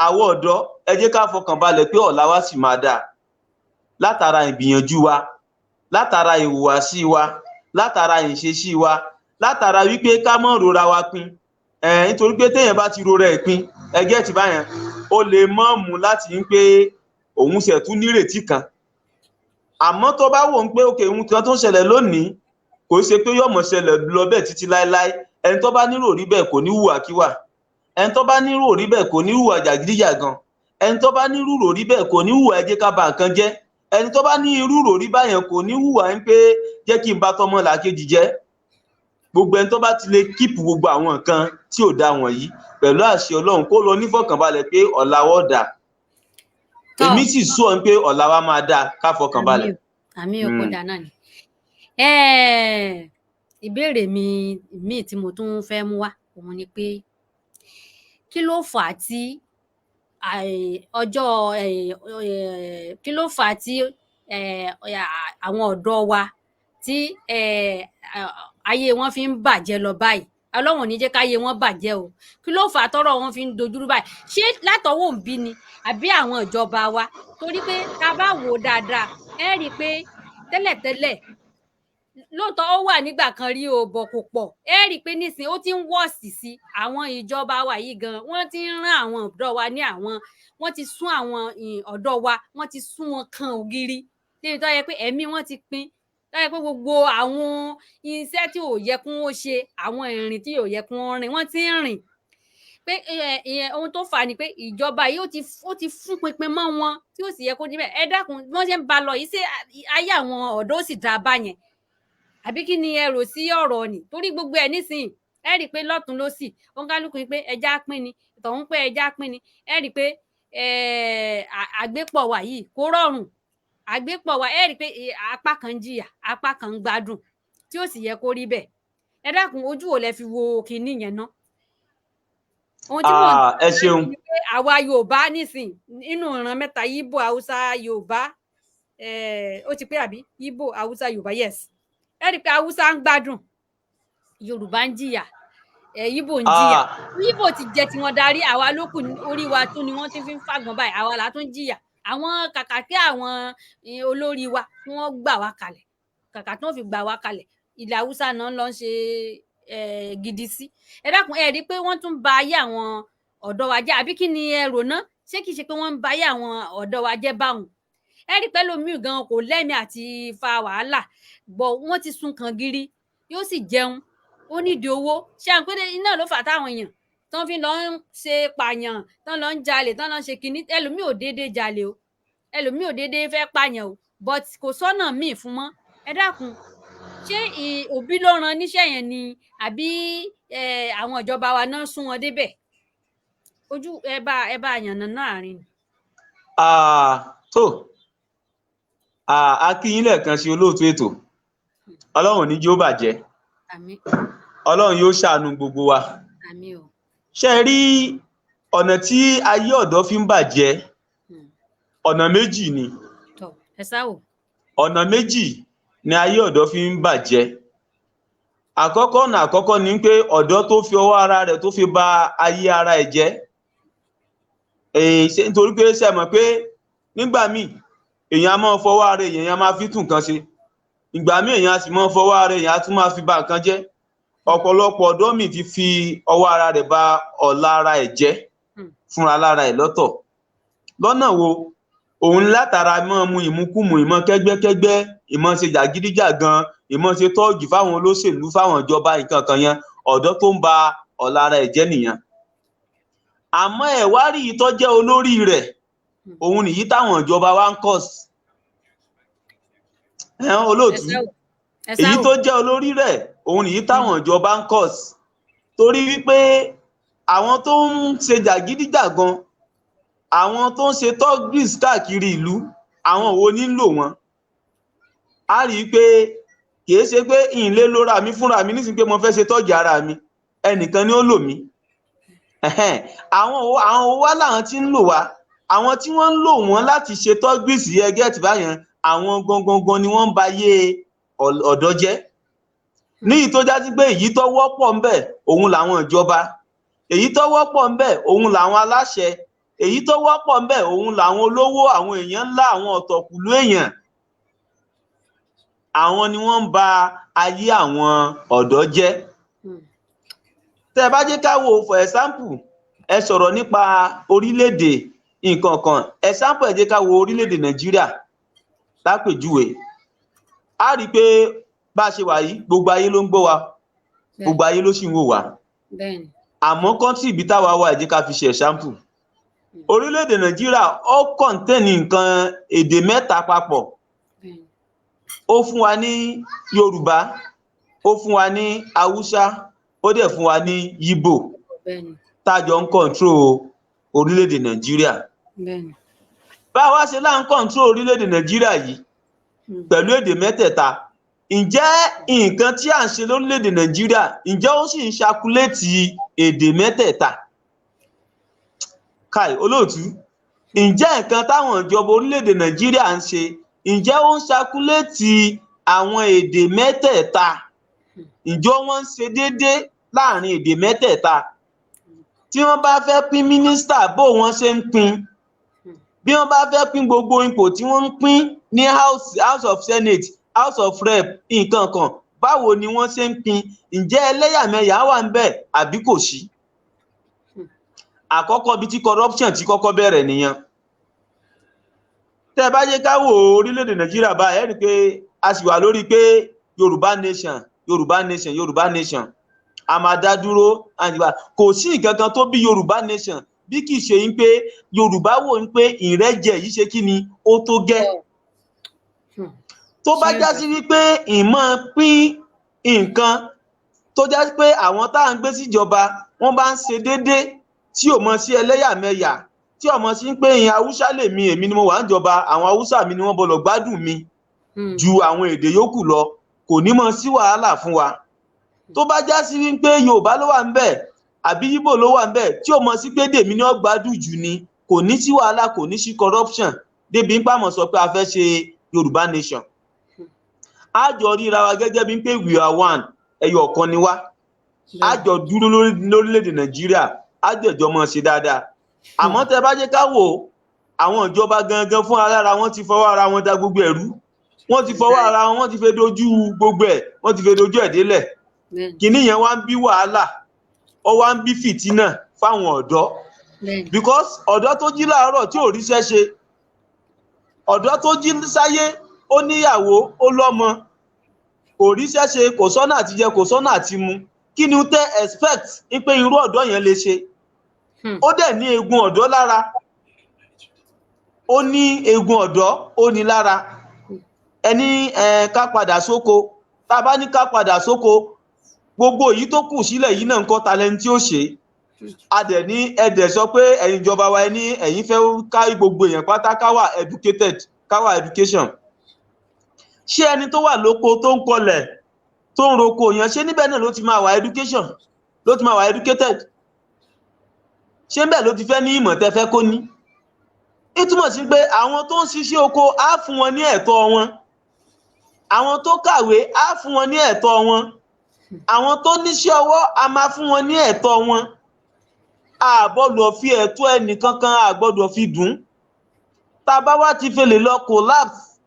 àwọn ọ̀dọ́, ẹ jẹ́ ká fọkàn balẹ̀ pé ọ̀la wa sì máa dáa, látara ìgbìyànjú wa, látara ìhùwàsí wa, látara ìṣesí wa, látara wípé ká mọ̀ rora wa pin ẹ̀, nítorí pé téèyàn bá ti rora ẹ̀ pin, ẹgẹ́ ti báyẹn, ó lè mọ́ mú láti ń pé òun ṣẹ̀ tún nírètí kan. Àmọ́ tó bá wò ó pé òkè, ohun kan tó ń ṣẹlẹ̀ lónìí kò ṣe pé yóò mọ̀ ṣẹlẹ̀ lọ bẹ́ẹ̀ títí láéláé. Ẹni tó bá nírò rí bẹ́ẹ̀ kò ní hùwàkíwà. Ẹni tó bá nírò rí bẹ́ẹ̀ kò ní hùwà jàgídíjàgan. Ẹni tó bá nírò rí bẹ́ẹ̀ kò ní hùwà ẹ jẹ́ ká ba nǹkan jẹ́. Ẹni tó bá ní irú rò rí báyẹn kò ní hùwà ń pé jẹ́ kí n bá tọmọ làkejì jẹ́. Gbogbo ẹni tó bá ti lè keep gbogbo àwọn nǹkan tí ò da wọ̀nyí, pẹ̀lú àṣẹ Ọlọ́run, kó lọ nífọ̀kànbalẹ̀ pé ọ̀la wọ́n dà. Èmi sì sọ pé ọ̀la wa máa dáa, ká fọkàn balẹ̀. Àmín o, kó dáa náà ni. Ìbéèrè mi míì tí mo tún fẹ́ mú wá, òun ni pé kí ló fà á tí ọjọ́, kí ló fà á tí àwọn ọ̀dọ́ wa tí ayé wọn fi ń bàjẹ́ lọ báyìí? Ọlọ́run ò ní jẹ́ káyé wọn bàjẹ́ o. Kí ló fà á tọ́rọ̀ wọn fi ń dojúrú báyìí? Ṣé látọwọ́ òbí ni àbí àwọn ìjọba wa? Torí pé tá a bá wò ó dáadáa, ẹ rí i pé tẹ́lẹ̀tẹ́lẹ̀ lóòótọ́ ó wà nígbà kan rí o, bọ̀ kò pọ̀. Ẹ rí i pé nísìnyí ó ti ń wọ̀sì sí. Àwọn ìjọba wa yìí gan, wọ́n ti ń rán àwọn ọ̀dọ́ wa ní àwọn, wọ́n ti sún àwọn ọ̀dọ́ wa, wọ́n ti sún wọn kan ògiri débi tó yẹ pé ẹ̀mí wọn ti pin, tó yẹ pé gbogbo àwọn iṣẹ́ tí ò yẹ kí wọ́n ṣe, àwọn ìrìn tí ò yẹ kí wọ́n rìn, wọ́n ti ń rìn. Pé ìyẹn ohun tó fà á ni pé ìjọba yìí ó ti fún pinpin mọ́ wọn tí ó sì yẹ kó rí bẹ́ẹ̀. Ẹ dákun, bí wọ́n ṣe ń ba lọ yìí, ṣé ayé àwọn ọ̀dọ́ ó sì dáa báyẹn, àbí kí ni ẹ rò sí ọ̀rọ̀ ni? Torí gbogbo ẹ̀ nísìnyí, ẹ rí i pé lọ́tùn lósì, òǹkálùkù ni pé ẹja pín ni, tọ̀hún pé ẹja pín ni. Ẹ rí i pé àgbépọ̀ wa yìí kò rọrùn. Àgbépọ̀ wa, ẹ rí i pé apá kan ń jìyà, apá kan ń gbádùn, tí ó sì yẹ kó rí bẹ́ẹ̀. Ẹ dákun, ojú wo lẹ fi wo kinní yẹn ná? Ohun tí mò ń Ẹ ṣeun. Ni pé àwa Yorùbá nísìn, nínú ìran mẹ́ta, Ìgbò, Haúsá, Yorùbá, ó ti pé àbí? Ìgbò, Haúsá, Yorùbá, yes. Ẹ rí i pé Haúsá ń gbádùn, Yorùbá ń jìyà, Ìgbò ń jìyà. Ìgbò ti jẹ tiwọn darí, àwa ló kù. Orí wa tún ni wọ́n ti fi ń fàgbọn báyìí, àwa là tún jìyà. Àwọn kàkà kí àwọn olórí wa kí wọ́n gbà wá kalẹ̀, kàkà tí wọ́n fi gbà wá kalẹ̀, ilẹ̀ Haúsá náà lọ ń ṣe gidi sí. Ẹ dákun, ẹ rí i pé wọ́n tún ba ayé àwọn ọ̀dọ́ wa jẹ́, àbí kí ni ẹ rò ná? Ṣé kìí ṣe pé wọ́n ń ba ayé àwọn ọ̀dọ́ wa jẹ́ báwọn? Ẹ rí i pé lómi gan kò lẹ́mìí àti fa wàhálà bọ̀, wọ́n ti sun kàn gírí, yóò sì jẹun, ó nídìí owó. Ṣé à ń pé iná ló fà táwọn èèyàn tán fi lọ ń ṣe pààyàn, tán lọ ń jalè, tán lọ ń ṣe kinní? Ẹlòmíì ò déédéé jalè o, ẹlòmíì ò déédéé fẹ́ pààyàn o, but kò sọ́nà míì fún mọ́. Ẹ dákun, ṣé òbí ló rán níṣẹ́ yẹn ni, àbí àwọn ìjọba wa náà sún wọn débẹ̀? Ojú ẹ bá yànnà náà rìn. Tó a kí yín lẹ́ẹ̀kan sí, olóòtú ètò. Ọlọ́run ò ní jẹ́ ó bàjẹ́. Àmín. Ọlọ́run yóò ṣàánú gbogbo wa. Àmín o. Ṣé ẹ rí ọ̀nà tí ayé ọ̀dọ́ fi ń bàjẹ́? Ọ̀nà méjì ni. Tọ, ẹ sá wò. Ọ̀nà méjì ni ayé ọ̀dọ́ fi ń bàjẹ́. Àkọ́kọ́, ọ̀nà àkọ́kọ́ ni pé ọ̀dọ́ tó fi ọwọ́ ara rẹ̀ tó fi ba ayé ara ẹ̀ jẹ́. Ṣe nítorí pé ṣe mọ̀ pé nígbà míì èèyàn á máa fọwọ́ ara èèyàn á máa fi tún nǹkan ṣe, ìgbà míì èèyàn á sì máa fọwọ́ ara èèyàn á tún máa fi ba nǹkan jẹ́. Ọ̀pọ̀lọpọ̀ ọ̀dọ́ míì ti fi ọwọ́ ara rẹ̀ ba ọ̀la ara ẹ̀ jẹ́ fúnra lára ẹ̀ lọ́tọ̀. Lọ́nà wo? Òun látara mọ́ mu ìmukúmu, ìmọ̀ kẹ́gbẹ́kẹ́gbẹ́, ìmọ̀ ṣe jàgídíjàgan, ìmọ̀ ṣe tọ́ọ̀gì fáwọn olóṣèlú, fáwọn ìjọba, nǹkan kan yẹn. Ọ̀dọ́ tó ń ba ọ̀la ara ẹ̀ jẹ́ nìyẹn. Àmọ́ ẹ̀ wá rí i tó jẹ́ olórí rẹ̀, òun nìyí táwọn ìjọba wa ń kọ̀ sí ẹ̀hán, olóòtú. Ẹ sá wò, ẹ sá Èyí wò. tó jẹ́ olórí rẹ̀, òun nìyí táwọn ìjọba ń kọ̀ sí, torí wípé àwọn tó ń ṣe jàgídíjàgan, àwọn tó ń ṣe thuggeries káàkiri ìlú, àwọn wo ní ń lò wọ́n? Á rí i pé kìí ṣe pé ìǹlé lóra mi fúnra mi nísìnyí pé mo fẹ́ ṣe tọ́ọ̀gì ara mi, ẹnìkan ni ó lò mí. Ẹ̀hẹ́n. Àwọn wo wá làwọn tí ń lò wá? Àwọn tí wọ́n ń lò wọ́n láti ṣe thuggeries yẹn, get báyẹn, àwọn gangan ni wọ́n ń ba ayé ọ̀dọ́ jẹ́. Níyì tó já sí pé èyí tó wọ́pọ̀ ńbẹ̀, òun làwọn ìjọba, èyí tó wọ́pọ̀ ńbẹ̀, òun làwọn aláṣẹ, èyí tó wọ́pọ̀ ńbẹ̀, òun làwọn olówó, àwọn èèyàn ńlá, àwọn ọ̀tọ̀kùlú èèyàn. Àwọn ni wọ́n ń ba ayé àwọn ọ̀dọ́ jẹ́. Tẹ́ ẹ bá jẹ́ ká wo, for example, ẹ sọ̀rọ̀ nípa orílẹ̀-èdè nǹkan kan, example, ẹ jẹ́ ká wo orílẹ̀-èdè Nàìjíríà lápèjúwe. A rí i pé bá a ṣe wà yìí, gbogbo ayé ló ń gbọ́ wa, gbogbo ayé ló sì ń wò wá. Àmọ́ country ibi táwa wà, ẹ jẹ́ ká fi ṣe example. Orílẹ̀-èdè Nàìjíríà, ó contain nǹkan èdè mẹ́ta papọ̀. Ó fún wa ní Yorùbá, ó fún wa ní Haúsá, ó dẹ̀ fún wa ní Yíbò, tájọ ń control orílẹ̀-èdè Nàìjíríà. Bá a wá ṣe là ń control orílẹ̀-èdè Nàìjíríà yìí pẹ̀lú èdè mẹ́tẹ̀ẹ̀ta, ǹjẹ́ nǹkan tí à ń ṣe lórílẹ̀-èdè Nàìjíríà, ǹjẹ́ ó sì ń ṣakuléètì èdè mẹ́tẹ̀ẹ̀ta? Kai, olóòtú, ǹjẹ́ nǹkan táwọn ìjọba orílẹ̀-èdè Nàìjíríà ń ṣe, ǹjẹ́ ó ń ṣakuléètì àwọn èdè mẹ́tẹ̀ẹ̀ta? Ǹjẹ́ wọ́n ń ṣe déédéé? Láàrin èdè mẹ́tẹ̀ẹ̀ta, tí wọ́n bá fẹ́ pín mínísítà, bó wọ́n ṣe ń pín, bí wọ́n bá fẹ́ pín gbogbo ipò tí wọ́n ń pín ní House of Senate, House of Rep, nǹkan kan, báwo ni wọ́n ṣe ń pín? Ǹjẹ́ ẹlẹ́yàmẹ̀yà wà ń bẹ̀ àbí kò sí? Àkọ́kọ́ bí tí corruption ti kọ́kọ́ bẹ̀rẹ̀ nìyẹn. Tẹ́ ẹ bá yẹ ká wò orílẹ̀-èdè Nàìjíríà báyìí, ẹ rí i pé a sì wà lórí pé Yorùbá nation, Yorùbá nation, Yorùbá nation, a máa dá dúró. Àyìnbá kò sí nǹkan kan tó bí Yorùbá nation bí kì í ṣe yín pé Yorùbá wò ń pé ìrẹ́jẹ yìí ṣe kí ni ó tó gẹ́. Tó bá já sí wípé ìmọ̀ pín nǹkan tó já sí pé àwọn tá à ń gbé síjọba, wọ́n bá ń ṣe déédéé, tí ò mọ sí ẹlẹ́yàmẹ̀yà, tí ò mọ sí pé ìyẹn Haúsá lèmi, èmi ni mo wà ń jọba, àwọn Haúsá mi ni wọ́n bọ̀lọ̀ gbádùn mi ju àwọn èdè yòókù lọ, kò ní mọ sí wàhálà fún wa. Tó bá já sí wípé Yorùbá ló wà ń bẹ̀ àbí Yíbò ló wà ń bẹ̀, tí ò mọ sí pé dèmi ni ó gbádùn jù ni, kò ní sí wàhálà, kò ní sí corruption débi ń pàmò sọ pé a fẹ́ ṣe Yorùbá nation. A jọ ríra wa gẹ́gẹ́ bí pé we are one, ẹyọ ọ̀kan ni wá. A jọ dúró lórílẹ̀‐èdè Nàìjíríà, a jẹ̀jọ́ mọ̀ ṣe dáadáa. Àmọ́ tẹ́ bá jẹ́ ká wò, àwọn ìjọba gangan fún alára wọn ti fọwọ́ ara wọn da gbogbo ẹ̀rú. Wọ́n ti fọwọ́ ara wọn, wọ́n ti fẹ́ dojú gbogbo ẹ̀, wọ́n ti fẹ́ dojú ẹ̀ délẹ̀. Kínní yẹn wá ń bí wàhálà, ó wá ń bí fìtínà fáwọn ọ̀dọ́, because ọ̀dọ́ tó jí láàárọ̀ tí ò ríṣẹ́ ṣe, ọ̀dọ́ tó jí sáyé, ó níyàwó, ó lọ́mọ, kò ríṣẹ́ ṣe, kò sọ́nà àti jẹ, kò sọ́nà àti mu, kí ni tẹ́ expect pé irú ọ̀dọ́ yẹn lè ṣe? Ó dẹ̀ ní eegun ọ̀dọ́ lára, ó ní eegun ọ̀dọ́, ó ní lára. Ẹni ká padà sóko, tá a bá ní ká padà sóko, gbogbo èyí tó kù sílẹ̀ yìí náà ń kọ́ talent tí ó ṣe. A dẹ̀ ní ẹ dẹ̀ sọ pé ẹ̀yin ìjọba wa, ẹ ní ẹ̀yin fẹ́ ká gbogbo èèyàn pátá ká wà educated, ká wà education. Ṣé ẹni tó wà lóko, tó ń kọlẹ̀, tó ń roko yẹn, ṣé níbẹ̀ náà ló ti máa wà education, ló ti máa wà educated? Ṣé bẹ́ẹ̀ ló ti fẹ́ ní ìmọ̀ tẹ́ fẹ́ kó ní? Ìtumọ̀ sí pé àwọn tó ń ṣiṣẹ́ oko, á fún wọn ní ẹ̀tọ́ wọn, àwọn tó kàwé, á fún wọn ní ẹ̀tọ́ wọn, àwọn tó níṣẹ́ ọwọ́, a máa fún wọn ní ẹ̀tọ́ wọn. A gbọ́dọ̀ fi ẹ̀tọ́ ẹnì kankan, a gbọ́dọ̀ fi dùn. Tá a bá wá ti fi lè lọ collapse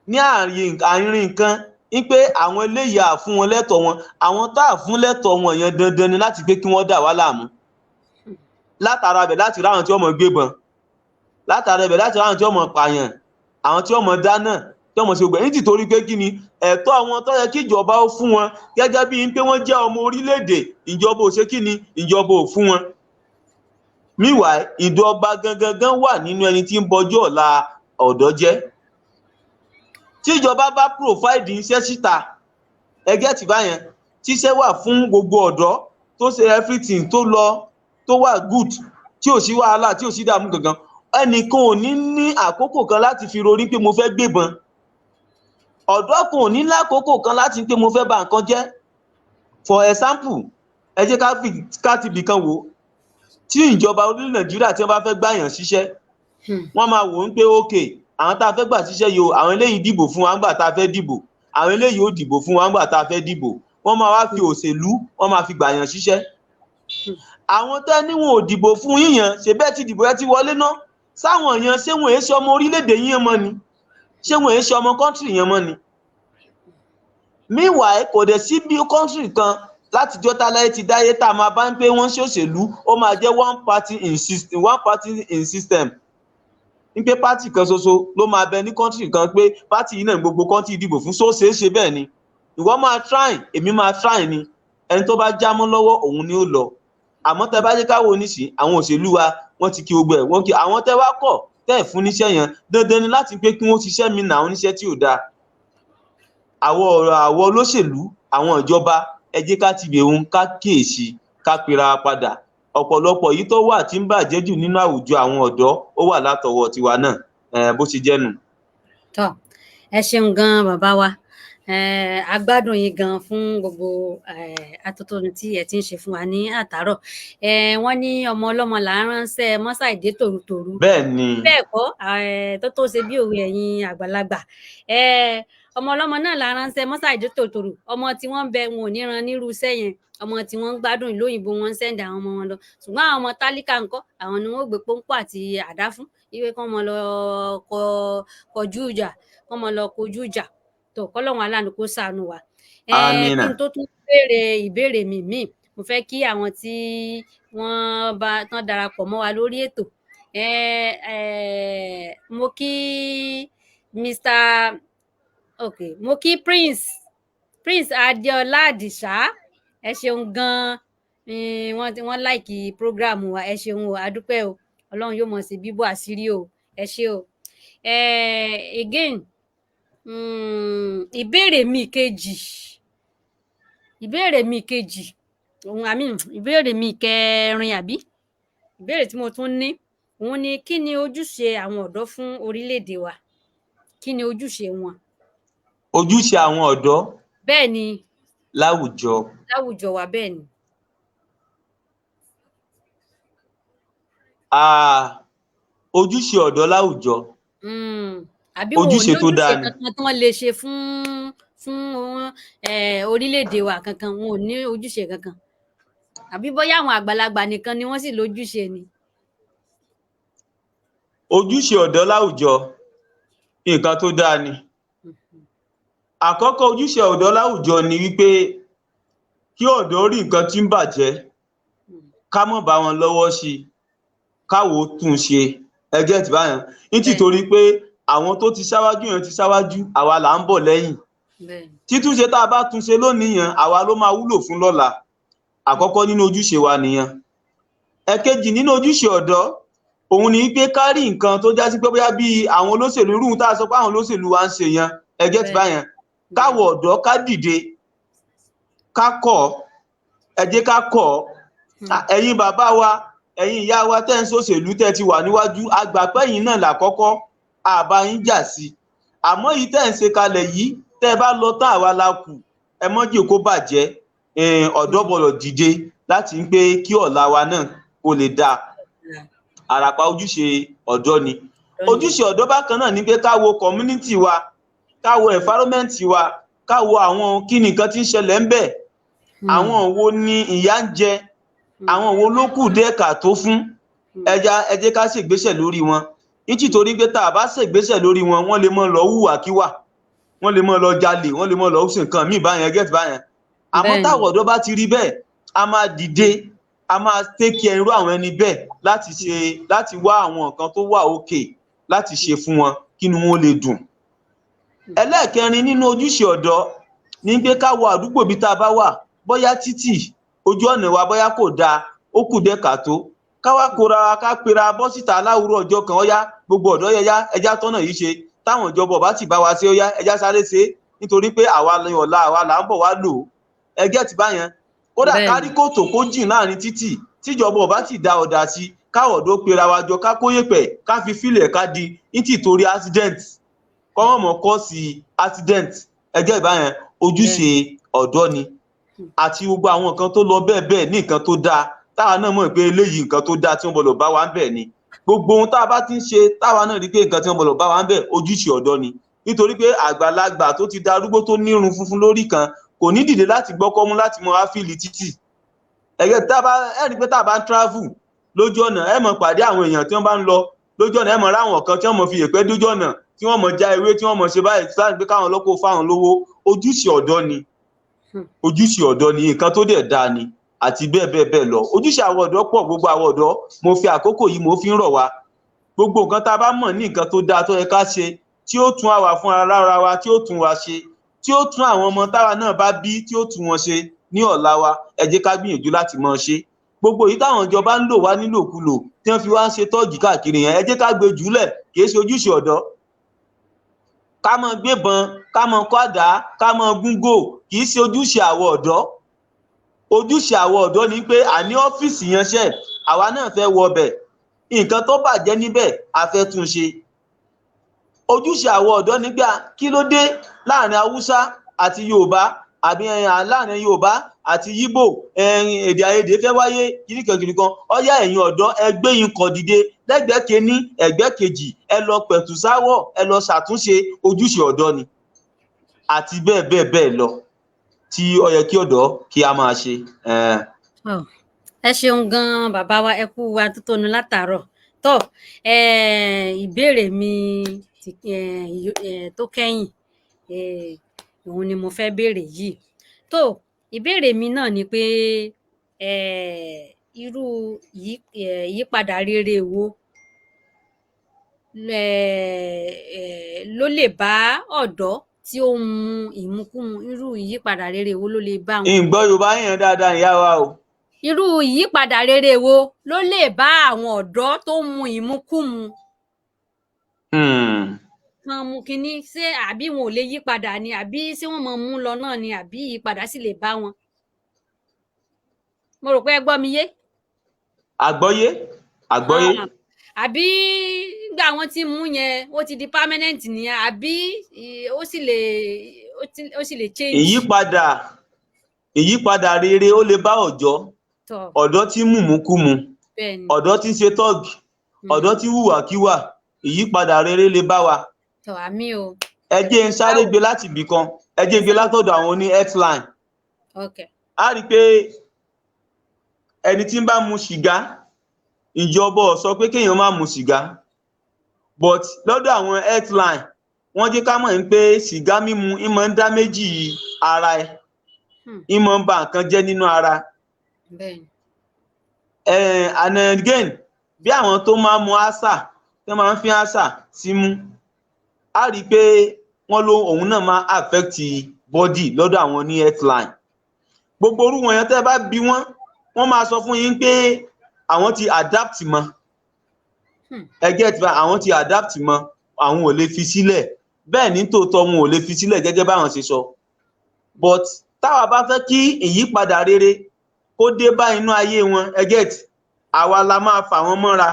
ní àárín nǹkan ní pé àwọn eléyìí, à fún wọn lẹ́tọ̀ọ́ wọn, àwọn tá a fún lẹ́tọ̀ọ́ wọn yẹn, dandan ni láti pé kí wọ́n dà wá láàmú. Látara bẹ̀ láti ráwọn tí wọ́n mọ̀ gbébọn, látara bẹ̀ láti ráwọn tí wọ́n mọ̀ pààyàn, àwọn tí wọ́n mọ̀ dáná, tí wọ́n mọ̀ ṣe gbẹ̀ ní tìtorí pé kí ni ẹ̀tọ́ àwọn tó yẹ kí ìjọba ó fún wọn gẹ́gẹ́ bíi pé wọ́n jẹ́ ọmọ orílẹ̀-èdè, ìjọba ò ṣe kí ni, ìjọba ò fún wọn. Meanwhile, ìjọba gangan gan wà nínú ẹni tí ń bọjú ọ̀la ọ̀dọ́ jẹ́. Tí ìjọba bá provide iṣẹ́ síta, ẹgẹ́ tí báyẹn, tíṣẹ́ wà fún gbogbo ọ̀dọ́, tó ṣe everything tó lọ, tó wà good, tí ò sí wàhálà, tí ò sí dààmú gangan, ẹnìkan ò ní ní àkókò kan láti fi rorí pé mo fẹ́ gbébọn. Ọ̀dọ́ kan ò ní lákòókò kan láti pé mo fẹ́ bà nǹkan jẹ́. For example, ẹ jẹ́ ká fi ká ti bìkan wò. Tí ìjọba orílẹ̀ Nàìjíríà, tí wọ́n bá fẹ́ gbàyàn síṣẹ́, wọ́n máa wò ó pé, OK, àwọn tá a fẹ́ gbà síṣẹ́ yìí o, àwọn eléyìí dìbò fún wa ńgbà tá a fẹ́ dìbò, àwọn eléyìí ò dìbò fún wa ńgbà tá a fẹ́ dìbò. Wọ́n máa wá fi òṣèlú, wọ́n máa fi gbàyàn síṣẹ́. Àwọn tẹ́ níwọ̀n ò dìbò fún yíyan, ṣe bẹ́ẹ̀ ti dìbò, ẹ ti wọlé ná, sáwọn yẹn, ṣé wọn èé ṣe ọmọ orílẹ̀-èdè yíyan mọ́ ni? Ṣé wọn èé ṣe ọmọ country yẹn mọ́ ni? Meanwhile, kò dẹ̀ sí bí country kan látijọ́ táláyé ti dáyé tá a máa bá ń pé wọ́n ṣòṣèlú, ó máa jẹ́ one party in system, one party in system, ń pé party kan ṣoṣo ló máa bẹ ní country kan, pé party yìí náà gbogbo country dìbò fún. So ṣeé ṣe bẹ́ẹ̀ ni? Ìwọ máa try, èmi máa try ni. Ẹni tó bá jámọ́ lọ́wọ́, òun ni ó lọ. Àmọ́ tẹ́ bá jẹ́ ká wo nísìn, àwọn òṣèlú wa, wọ́n ti kí gbogbo ẹ̀, wọ́n kí àwọn tẹ́ wá kọ̀ tẹ́ ẹ̀ fún níṣẹ́ yẹn, dandan ni láti pé kí wọ́n ṣiṣẹ́ mi nà, oníṣẹ́ tí ò dáa. Àwọn ọ̀rọ̀ àwọn olóṣèlú, àwọn ìjọba, ẹ jẹ́ ká ti bẹ̀rù, ká kíyèsí, ká pera padà. Ọ̀pọ̀lọpọ̀ yìí tó wà tí ń bàjẹ́ jù nínú àwùjọ àwọn ọ̀dọ́, ó wà látọwọ́ tiwa náà. Bó ṣe jẹ́ nù. Tọ́, ẹ ṣeun gan, bàbá wa. A gbádùn yín gan fún gbogbo atótónu tí ẹ ti ń ṣe fún wa ní àtàárọ̀. Wọ́n ní ọmọ ọlọ́mọ là ń ránṣẹ́ mọ́ṣáìdé tòrutòru. Bẹ́ẹ̀ ni. Bẹ́ẹ̀ kọ́, tó tó ṣe bí òwe ẹ̀yin àgbàlagbà. Ọmọ ọlọ́mọ náà la ránṣẹ́ mọ́sáàjì tòtòrò, ọmọ tí wọ́n ń bẹ wọn ò ní ran nírú iṣẹ́ yẹn. Ọmọ tí wọ́n ń gbádùn ìlú òyìnbó, wọn ń send àwọn ọmọ wọn lọ, ṣùgbọ́n àwọn ọmọ tálíkà ńkọ́? Àwọn ni wọ́n ó gbé pọ́npọ́ àti àdá fún wípé kán mọ lọ kọjú ìjà, kán mọ lọ kojú ìjà. Tó kọ́lọ́run aláàánú kó ṣàánú wa. Kí Amina. n tó tún béèrè ìbéèrè mi míì, mo fẹ́ kí àwọn tí wọ́n bá tán darapọ̀ mọ́ wa lórí ètò. Mo kí Mr. Okay, mo kí Prince Adeola Adisa, ẹ ṣeun gan-an. Wọ́n like program wa, ẹ ṣeun o, a dúpẹ́ o. Ọlọ́run yóò mọ̀ sí bíbò àṣírí o, ẹ ṣé o. Again, ìbéèrè mi kejì òun, I mean, ìbéèrè mi kẹrin, àbí ìbéèrè tí mo tún ní òun ni: kí ni ojúṣe àwọn ọ̀dọ́ fún orílẹ̀-èdè wa? Kí ni ojúṣe wọn? Ojúṣe àwọn ọ̀dọ́ Bẹ́ẹ̀ ni. láwùjọ. Láwùjọ wa, bẹ́ẹ̀ ni. Ojúṣe ọ̀dọ́ láwùjọ, Àbí wọn ò ní ojúṣe tó ojúṣe dáa ni. kankan tí wọ́n lè ṣe fún orílẹ̀-èdè wa kankan? Wọn ò ní ojúṣe kankan, àbí bóyá àwọn àgbàlagbà nìkan ni wọ́n sì lójúṣe ni? Ojúṣe ọ̀dọ́ láwùjọ, nǹkan tó dáa ni. Àkọ́kọ́ ojúṣe ọ̀dọ́ láwùjọ ni wípé kí ọ̀dọ́ rí nǹkan tí ń bàjẹ́, ká má bá wọn lọ́wọ́ sí i, káwo tún un ṣe. Ẹ get báyẹn? Nítorí pé àwọn tó ti ṣáwájú yẹn ti ṣáwájú, àwa là ń bọ̀ lẹ́yìn. Títúnṣe tá a bá túnṣe lónìí yẹn, àwa ló máa wúlò fún lọ́la. Àkọ́kọ́ nínú ojúṣe wa nìyẹn. Ẹ̀kejì nínú ojúṣe ọ̀dọ́ òun ni pé ká rí nǹkan tó já sí pé bóyá bíi àwọn olóṣèlú, irú tá a sọ pé àwọn olóṣèlú wa ń ṣe yẹn, ẹ get báyẹn? Káwọ ọ̀dọ́ ká dìde, ká kọ̀, ẹ jẹ́ ká kọ̀. Ẹ̀yin bàbá wa, ẹ̀yin ìyá wa tẹ́ ń ṣòṣèlú, tẹ́ ti wà níwájú, àgbàpẹ́yìn náà làkọ́kọ́ àbá yín jà sí, àmọ́ yìí tẹ́ ń ṣe kalẹ̀ yìí, tẹ́ ẹ bá lọ tán, àwa la kù, ẹ mọ́ jẹ́ kó bàjẹ́. Ọ̀dọ́ gbọ́dọ̀ dìde láti ń pé kí ọ̀la wa náà kó lè dáa. Àràpá ojúṣe ọ̀dọ́ ni. Ojúṣe ọ̀dọ́ bákan náà ni pé ká wo community wa, ká wo environment wa, ká wo àwọn kí ni nǹkan tí ń ṣẹlẹ̀ ń bẹ̀, àwọn wo ni ìyà ń jẹ, àwọn wo ló kù díẹ̀ káàtó fún ẹja, ẹ jẹ́ ká ṣègbésẹ̀ lórí wọn. Nítorí pé tá a bá ṣègbésẹ̀ lórí wọn, wọ́n lè mọ́ lọ hùwàkíwà, wọ́n lè mọ́ lọ jalè, wọ́n lè mọ́ lọ ṣe nǹkan míì báyẹn, get báyẹn? Àmọ́ táwọn ọ̀dọ́ bá ti rí bẹ́ẹ̀, a máa dìde, a máa take care irú àwọn ẹni bẹ́ẹ̀ láti ṣe, láti wá àwọn nǹkan tó wà òkè láti ṣe fún wọn kí inú wọn lè dùn. Ẹlẹ́ẹ̀kẹrin nínú ojúṣe ọ̀dọ́ ní pé ká wo àdúgbò bí tá a bá wà, bóyá títì ojú ọ̀nà wa bóyá kò dáa, ó kù díẹ̀ káàtó, ká wá kóra wa, ká pera bọ́ síta láwùrọ̀ ọjọ́ kan, ọ̀yá gbogbo ọ̀dọ́ yẹyá, ẹjá tọ́nà yìí ṣe. Táwọn ìjọba ọba sì bá wa ṣe, ọ̀yá ẹjá sáré ṣe, nítorí pé àwa ni ọ̀la, àwa là ń bọ̀ wá lò ó. Ẹ get báyẹn? Kódà kárí kòtò kó jìn láàrin títì, tíjọba ọba sì dá ọ̀dà sí, káwọ̀ ọ̀dọ́ pera wa jọ, ká kóyèpẹ̀, ká fi fílẹ̀, ká di nítorí accident kọ́mọ̀mọ́ kọ́ sí accident. Ẹ get báyẹn? Ojúṣe ọ̀dọ́ ni, àti gbogbo àwọn nǹkan tó lọ bẹ́ẹ̀ bẹ́ẹ̀ ní nǹkan tó dáa táwa náà mọ̀ pé eléyìí nǹkan tó dáa tí wọ́n gbọ́dọ̀ bá wa ń bẹ̀ ni. Gbogbo ohun tá a bá ti ń ṣe, táwa náà rí pé nǹkan tí wọ́n gbọ́dọ̀ bá wa ń bẹ̀, ojúṣe ọ̀dọ́ ni. Nítorí pé àgbàlagbà tó ti darúgbó, tó nírun funfun lórí kan, kò ní dìde láti gbọ́kọ́mú láti mọ áfíìlì títì. Ẹ̀yẹ tá a bá ẹ̀ rí pé tá a bá ń travel lójú ọ̀nà, ẹ̀ mọ̀ pàdé àwọn èèyàn tí wọ́n bá ń lọ lójú ọ̀nà, ẹ̀ mọ̀ ráwọn kan tí wọ́n mọ̀ fi yèpẹ́ dójú ọ̀nà, tí wọ́n mọ̀ já ewé, tí wọ́n mọ̀ ṣe báyìí láti pé káwọn ọlọ́kọ̀ fáwọn lówó. Ojúṣe ọ̀dọ́ ni. Ojúṣe ọ̀dọ́ ni, nǹkan tó dẹ̀ dáa ni, àti bẹ́ẹ̀ bẹ́ẹ̀ bẹ́ẹ̀ lọ. Ojúṣe àwọn ọ̀dọ́ pọ̀. Gbogbo àwọn ọ̀dọ́, mo fi àkókò yìí, mo fi ń rọ̀ wá: gbogbo nǹkan tá a bá mọ̀ ní nǹkan tó dáa tó yẹ ká ṣe, tí ó tún àwa fún ara wa, tí ó tún wa ṣe, tí ó tún àwọn ọmọ táwa náà bá bí, tí ó tún wọn ṣe ní ọ̀la wa, ẹ jẹ́ ká gbìyànjú láti máa ṣe. Gbogbo èyí táwọn ìjọba ń lò wá nílòkulò, tí wọ́n fi wá ń ṣe tọ́ọ̀gì káàkiri yẹn, ẹ jẹ́ ká gbé jùlẹ̀. Kì í ṣe ojúṣe ọ̀dọ́ ká máa gbébọn, ká máa kó àdá, ká máa gúngò. Kì í ṣe ojúṣe àwọn ọ̀dọ́. Ojúṣe àwọn ọ̀dọ́ ni pé àní ọ́fíìsì yẹn ṣẹ̀, àwa náà fẹ́ wọbẹ̀, nǹkan tó bàjẹ́ níbẹ̀, a fẹ́ tún ṣe. Ojúṣe àwọn ọ̀dọ́ ni pé kí ló dé láàrin Haúsá àti Yorùbá, àbí láàrin Yorùbá àti Yíbò, èdè àìyedè fẹ́ wáyé kìnìkan kìnìkan. Ọyá, ẹ̀yin ọ̀dọ́, ẹ gbé yín kọ̀ dìde lẹ́gbẹ̀ẹ́ kínní, ẹ̀gbẹ́ kejì, ẹ lọ pẹ̀tù sáwọ̀, ẹ lọ ṣàtúnṣe. Ojúṣe ọ̀dọ́ ni. àti bẹ́ẹ̀ bẹ́ẹ̀ bẹ́ẹ̀ lọ tí ó yẹ kí ọ̀dọ́ kí a máa ṣe. Ẹ ṣeun gan-an, bàbá wa, ẹ kú wa tótónu látàárọ̀. Tó, ìbéèrè mi tó kẹ́yìn, òun ni mo fẹ́ béèrè yìí. Tó, ìbéèrè mi náà ni pé irú ìyípadà rere wo ló lè bá ọ̀dọ́ tí ó ń mu ìmukúmu? Irú ìyípadà rere wo ló lè bá wọn? Ìgbọ́ Yorùbá yẹn dáadáa, ìyá wa o. Irú ìyípadà rere wo ló lè bá àwọn ọ̀dọ́ tó ń mu ìmukúmu? Kan mu kínní, ṣé àbí wọn ò lè yí padà ni, àbí ṣé wọn máa mú lọ náà ni, àbí ìyípadà sì lè bá wọn? Mo rò pé ẹ gbọ́ mi yé. Àgbọ́yé, àgbọ́yé. Àbí nígbà wọn ti mú yẹn, ó ti di permanent nìyẹn, àbí ó sì lè ó sì lè change? Ìyípadà rere ó lè bá ọ̀dọ́ ọ̀dọ́ tí ń mùmúkúmu, ọ̀dọ́ tí ń ṣe tọ́ọ̀gì, ọ̀dọ́ tí ń hùwàkíwà, ìyípadà rere lè bá wa. Tọ, àmì o. Ẹ jẹ́ ń sáré gbé láti ibì kan, ẹ jẹ́ ń gbé látọ̀dọ̀ àwọn oní healthline. A rí i pé ẹni tí ń bá mu sìgá, ìjọba ò sọ pé kéèyàn má mu sìgá, but lọ́dọ̀ àwọn healthline, wọ́n jẹ́ ká mọ̀ ní pé sìgá mímu ń máa ń dá méjì ara ẹ̀, ń máa ń ba nǹkan jẹ́ nínú ara. And again, bí àwọn tó máa ń mu àṣà, tó máa ń fi àṣà símú, a rí i pé wọ́n ló òun náà máa affect body lọ́dọ̀ àwọn ní healthline. Gbogbo orú wọn yẹn, tẹ́ bá bi wọ́n, wọ́n máa sọ fún yín pé àwọn ti adapt mọ́. Ẹ get ba? Àwọn ti adapt mọ́, àwọn ò lè fi sílẹ̀. Bẹ́ẹ̀ ní tòótọ́, wọn ò lè fi sílẹ̀ gẹ́gẹ́ báwọn ṣe sọ, but táwa bá fẹ́ kí ìyípadà rere kó dé bá inú ayé wọn, ẹ get, àwa la máa fà wọ́n mọ́ra,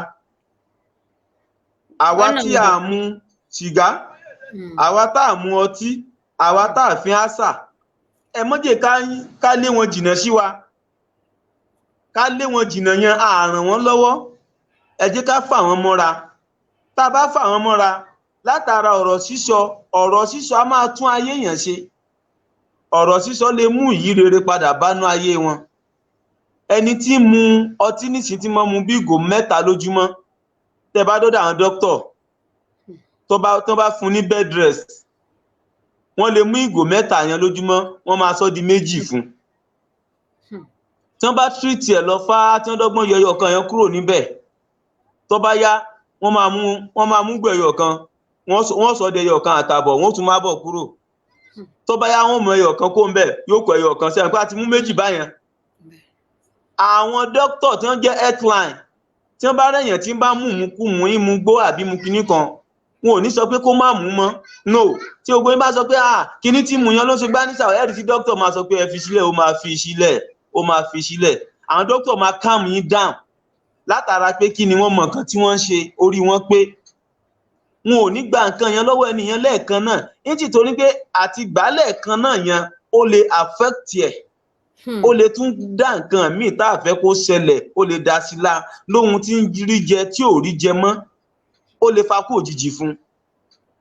àwa tí a mu sìgá, àwa tá a mu ọtí, àwa tá a fi àṣà. Ẹ mọ́jẹ̀ ká lé wọn jìnnà sí wa. Ká lé wọn jìnnà yẹn, á ràn wọ́n lọ́wọ́. Ẹ jẹ́ ká fà wọ́n mọ́ra. Tá a bá fà wọ́n mọ́ra látara ọ̀rọ̀ sísọ, ọ̀rọ̀ sísọ á máa tún ayé yẹn ṣe. Ọ̀rọ̀ sísọ lè mú ìyí rere padà bánú ayé wọn. Ẹni tí ń mu ọtí nísìnyí, tí mo mu bí ìgò 3 lójúmọ́, tẹ́ bá dọ́dọ̀ àwọn dókítọ̀, tó bá fún ní bed rest, wọ́n lè mú ìgò 3 yẹn lójúmọ́, wọ́n máa sọ di 2 fún. Tí wọ́n bá treat ẹ̀ lọ fá, tí wọ́n dọ́gbọ́n yọ ẹyọ kan yẹn kúrò níbẹ̀, tó bá yá, wọ́n máa mú gbẹ̀yọ̀ kan, wọ́n sọ di ẹyọ kan àtàbọ̀, wọ́n tún máa bọ̀ kúrò. Tó bá yá, wọ́n mú ẹyọ kan kó ń bẹ̀, yóò kọ ẹyọ kan sẹ́yìn pé a ti mú 2 báyẹn. Àwọn dókítà tí wọ́n jẹ́ healthline, tí wọ́n bá rẹ̀yàn tí ń bá mú mú kú mú ìmú gbó àbí mu kinní kan, wọn ò ní sọ pé kó má mú mọ́. No, tí gbogbo yín bá sọ pé, "Ah, kinní tí mú yan ló ṣe gbá nísà," ẹ̀rí tí dókítà máa sọ pé ẹ fi sílẹ̀, ó máa fi sílẹ̀, ó máa fi sílẹ̀. Àwọn dókítà máa calm yín down látara pé kí ni, wọ́n mọ nǹkan tí wọ́n ń ṣe, orí wọn pé. Wọn ò ní gba nǹkan yẹn lọ́wọ́ ẹni yẹn lẹ́ẹ̀kan náà, nítorí pé àti gbà lẹ́ẹ̀kan náà yẹn, ó lè affect ẹ̀, ó lè tún dá nǹkan míì tá a fẹ́ kó ṣẹlẹ̀, ó lè dá sí la lóhun tí ń rí jẹ tí ò rí jẹ mọ́, ó lè fa kú òjijì fún un.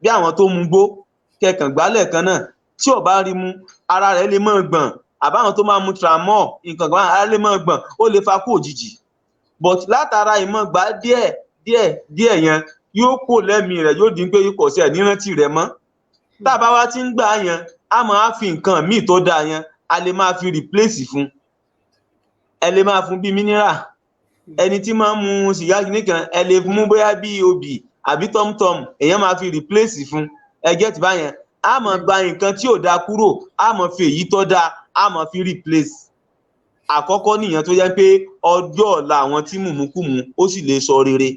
Bí àwọn tó mu gbó kẹkàn gbá lẹ́ẹ̀kan náà, tí ò bá rí mu, ara rẹ̀ lè máa gbọ̀n, àbáwọn tó máa mu tramol, nǹkan kan, ara lè máa gbọ̀n, ó lè fa kú òjijì. But látara ìmọ̀ gbà díẹ̀ díẹ̀ díẹ̀ yẹn, yóò kó lẹ́mìí rẹ̀, yóò dín pé kò sí ẹ̀ nírántí rẹ̀ mọ́. Tá a bá wá ti ń gbà yẹn, a máa fi nǹkan míì tó dáa yẹn, a lè máa fi replace fún. Ẹ lè máa fún bíi mineral. Ẹni tí máa ń mu sìgá nìkan, ẹ lè mú bóyá bíi obì àbí tọ́mtọ́m, èèyàn máa fi replace fún. Ẹ get báyẹn? A máa gba nǹkan tí ò dáa kúrò, a máa fi èyí tó dáa, a máa fi replace. Àkọ́kọ́ nìyẹn tó jẹ́ pé ọjọ́ ọ̀la àwọn tí mùmúkùmù, ó sì lè sọ rere.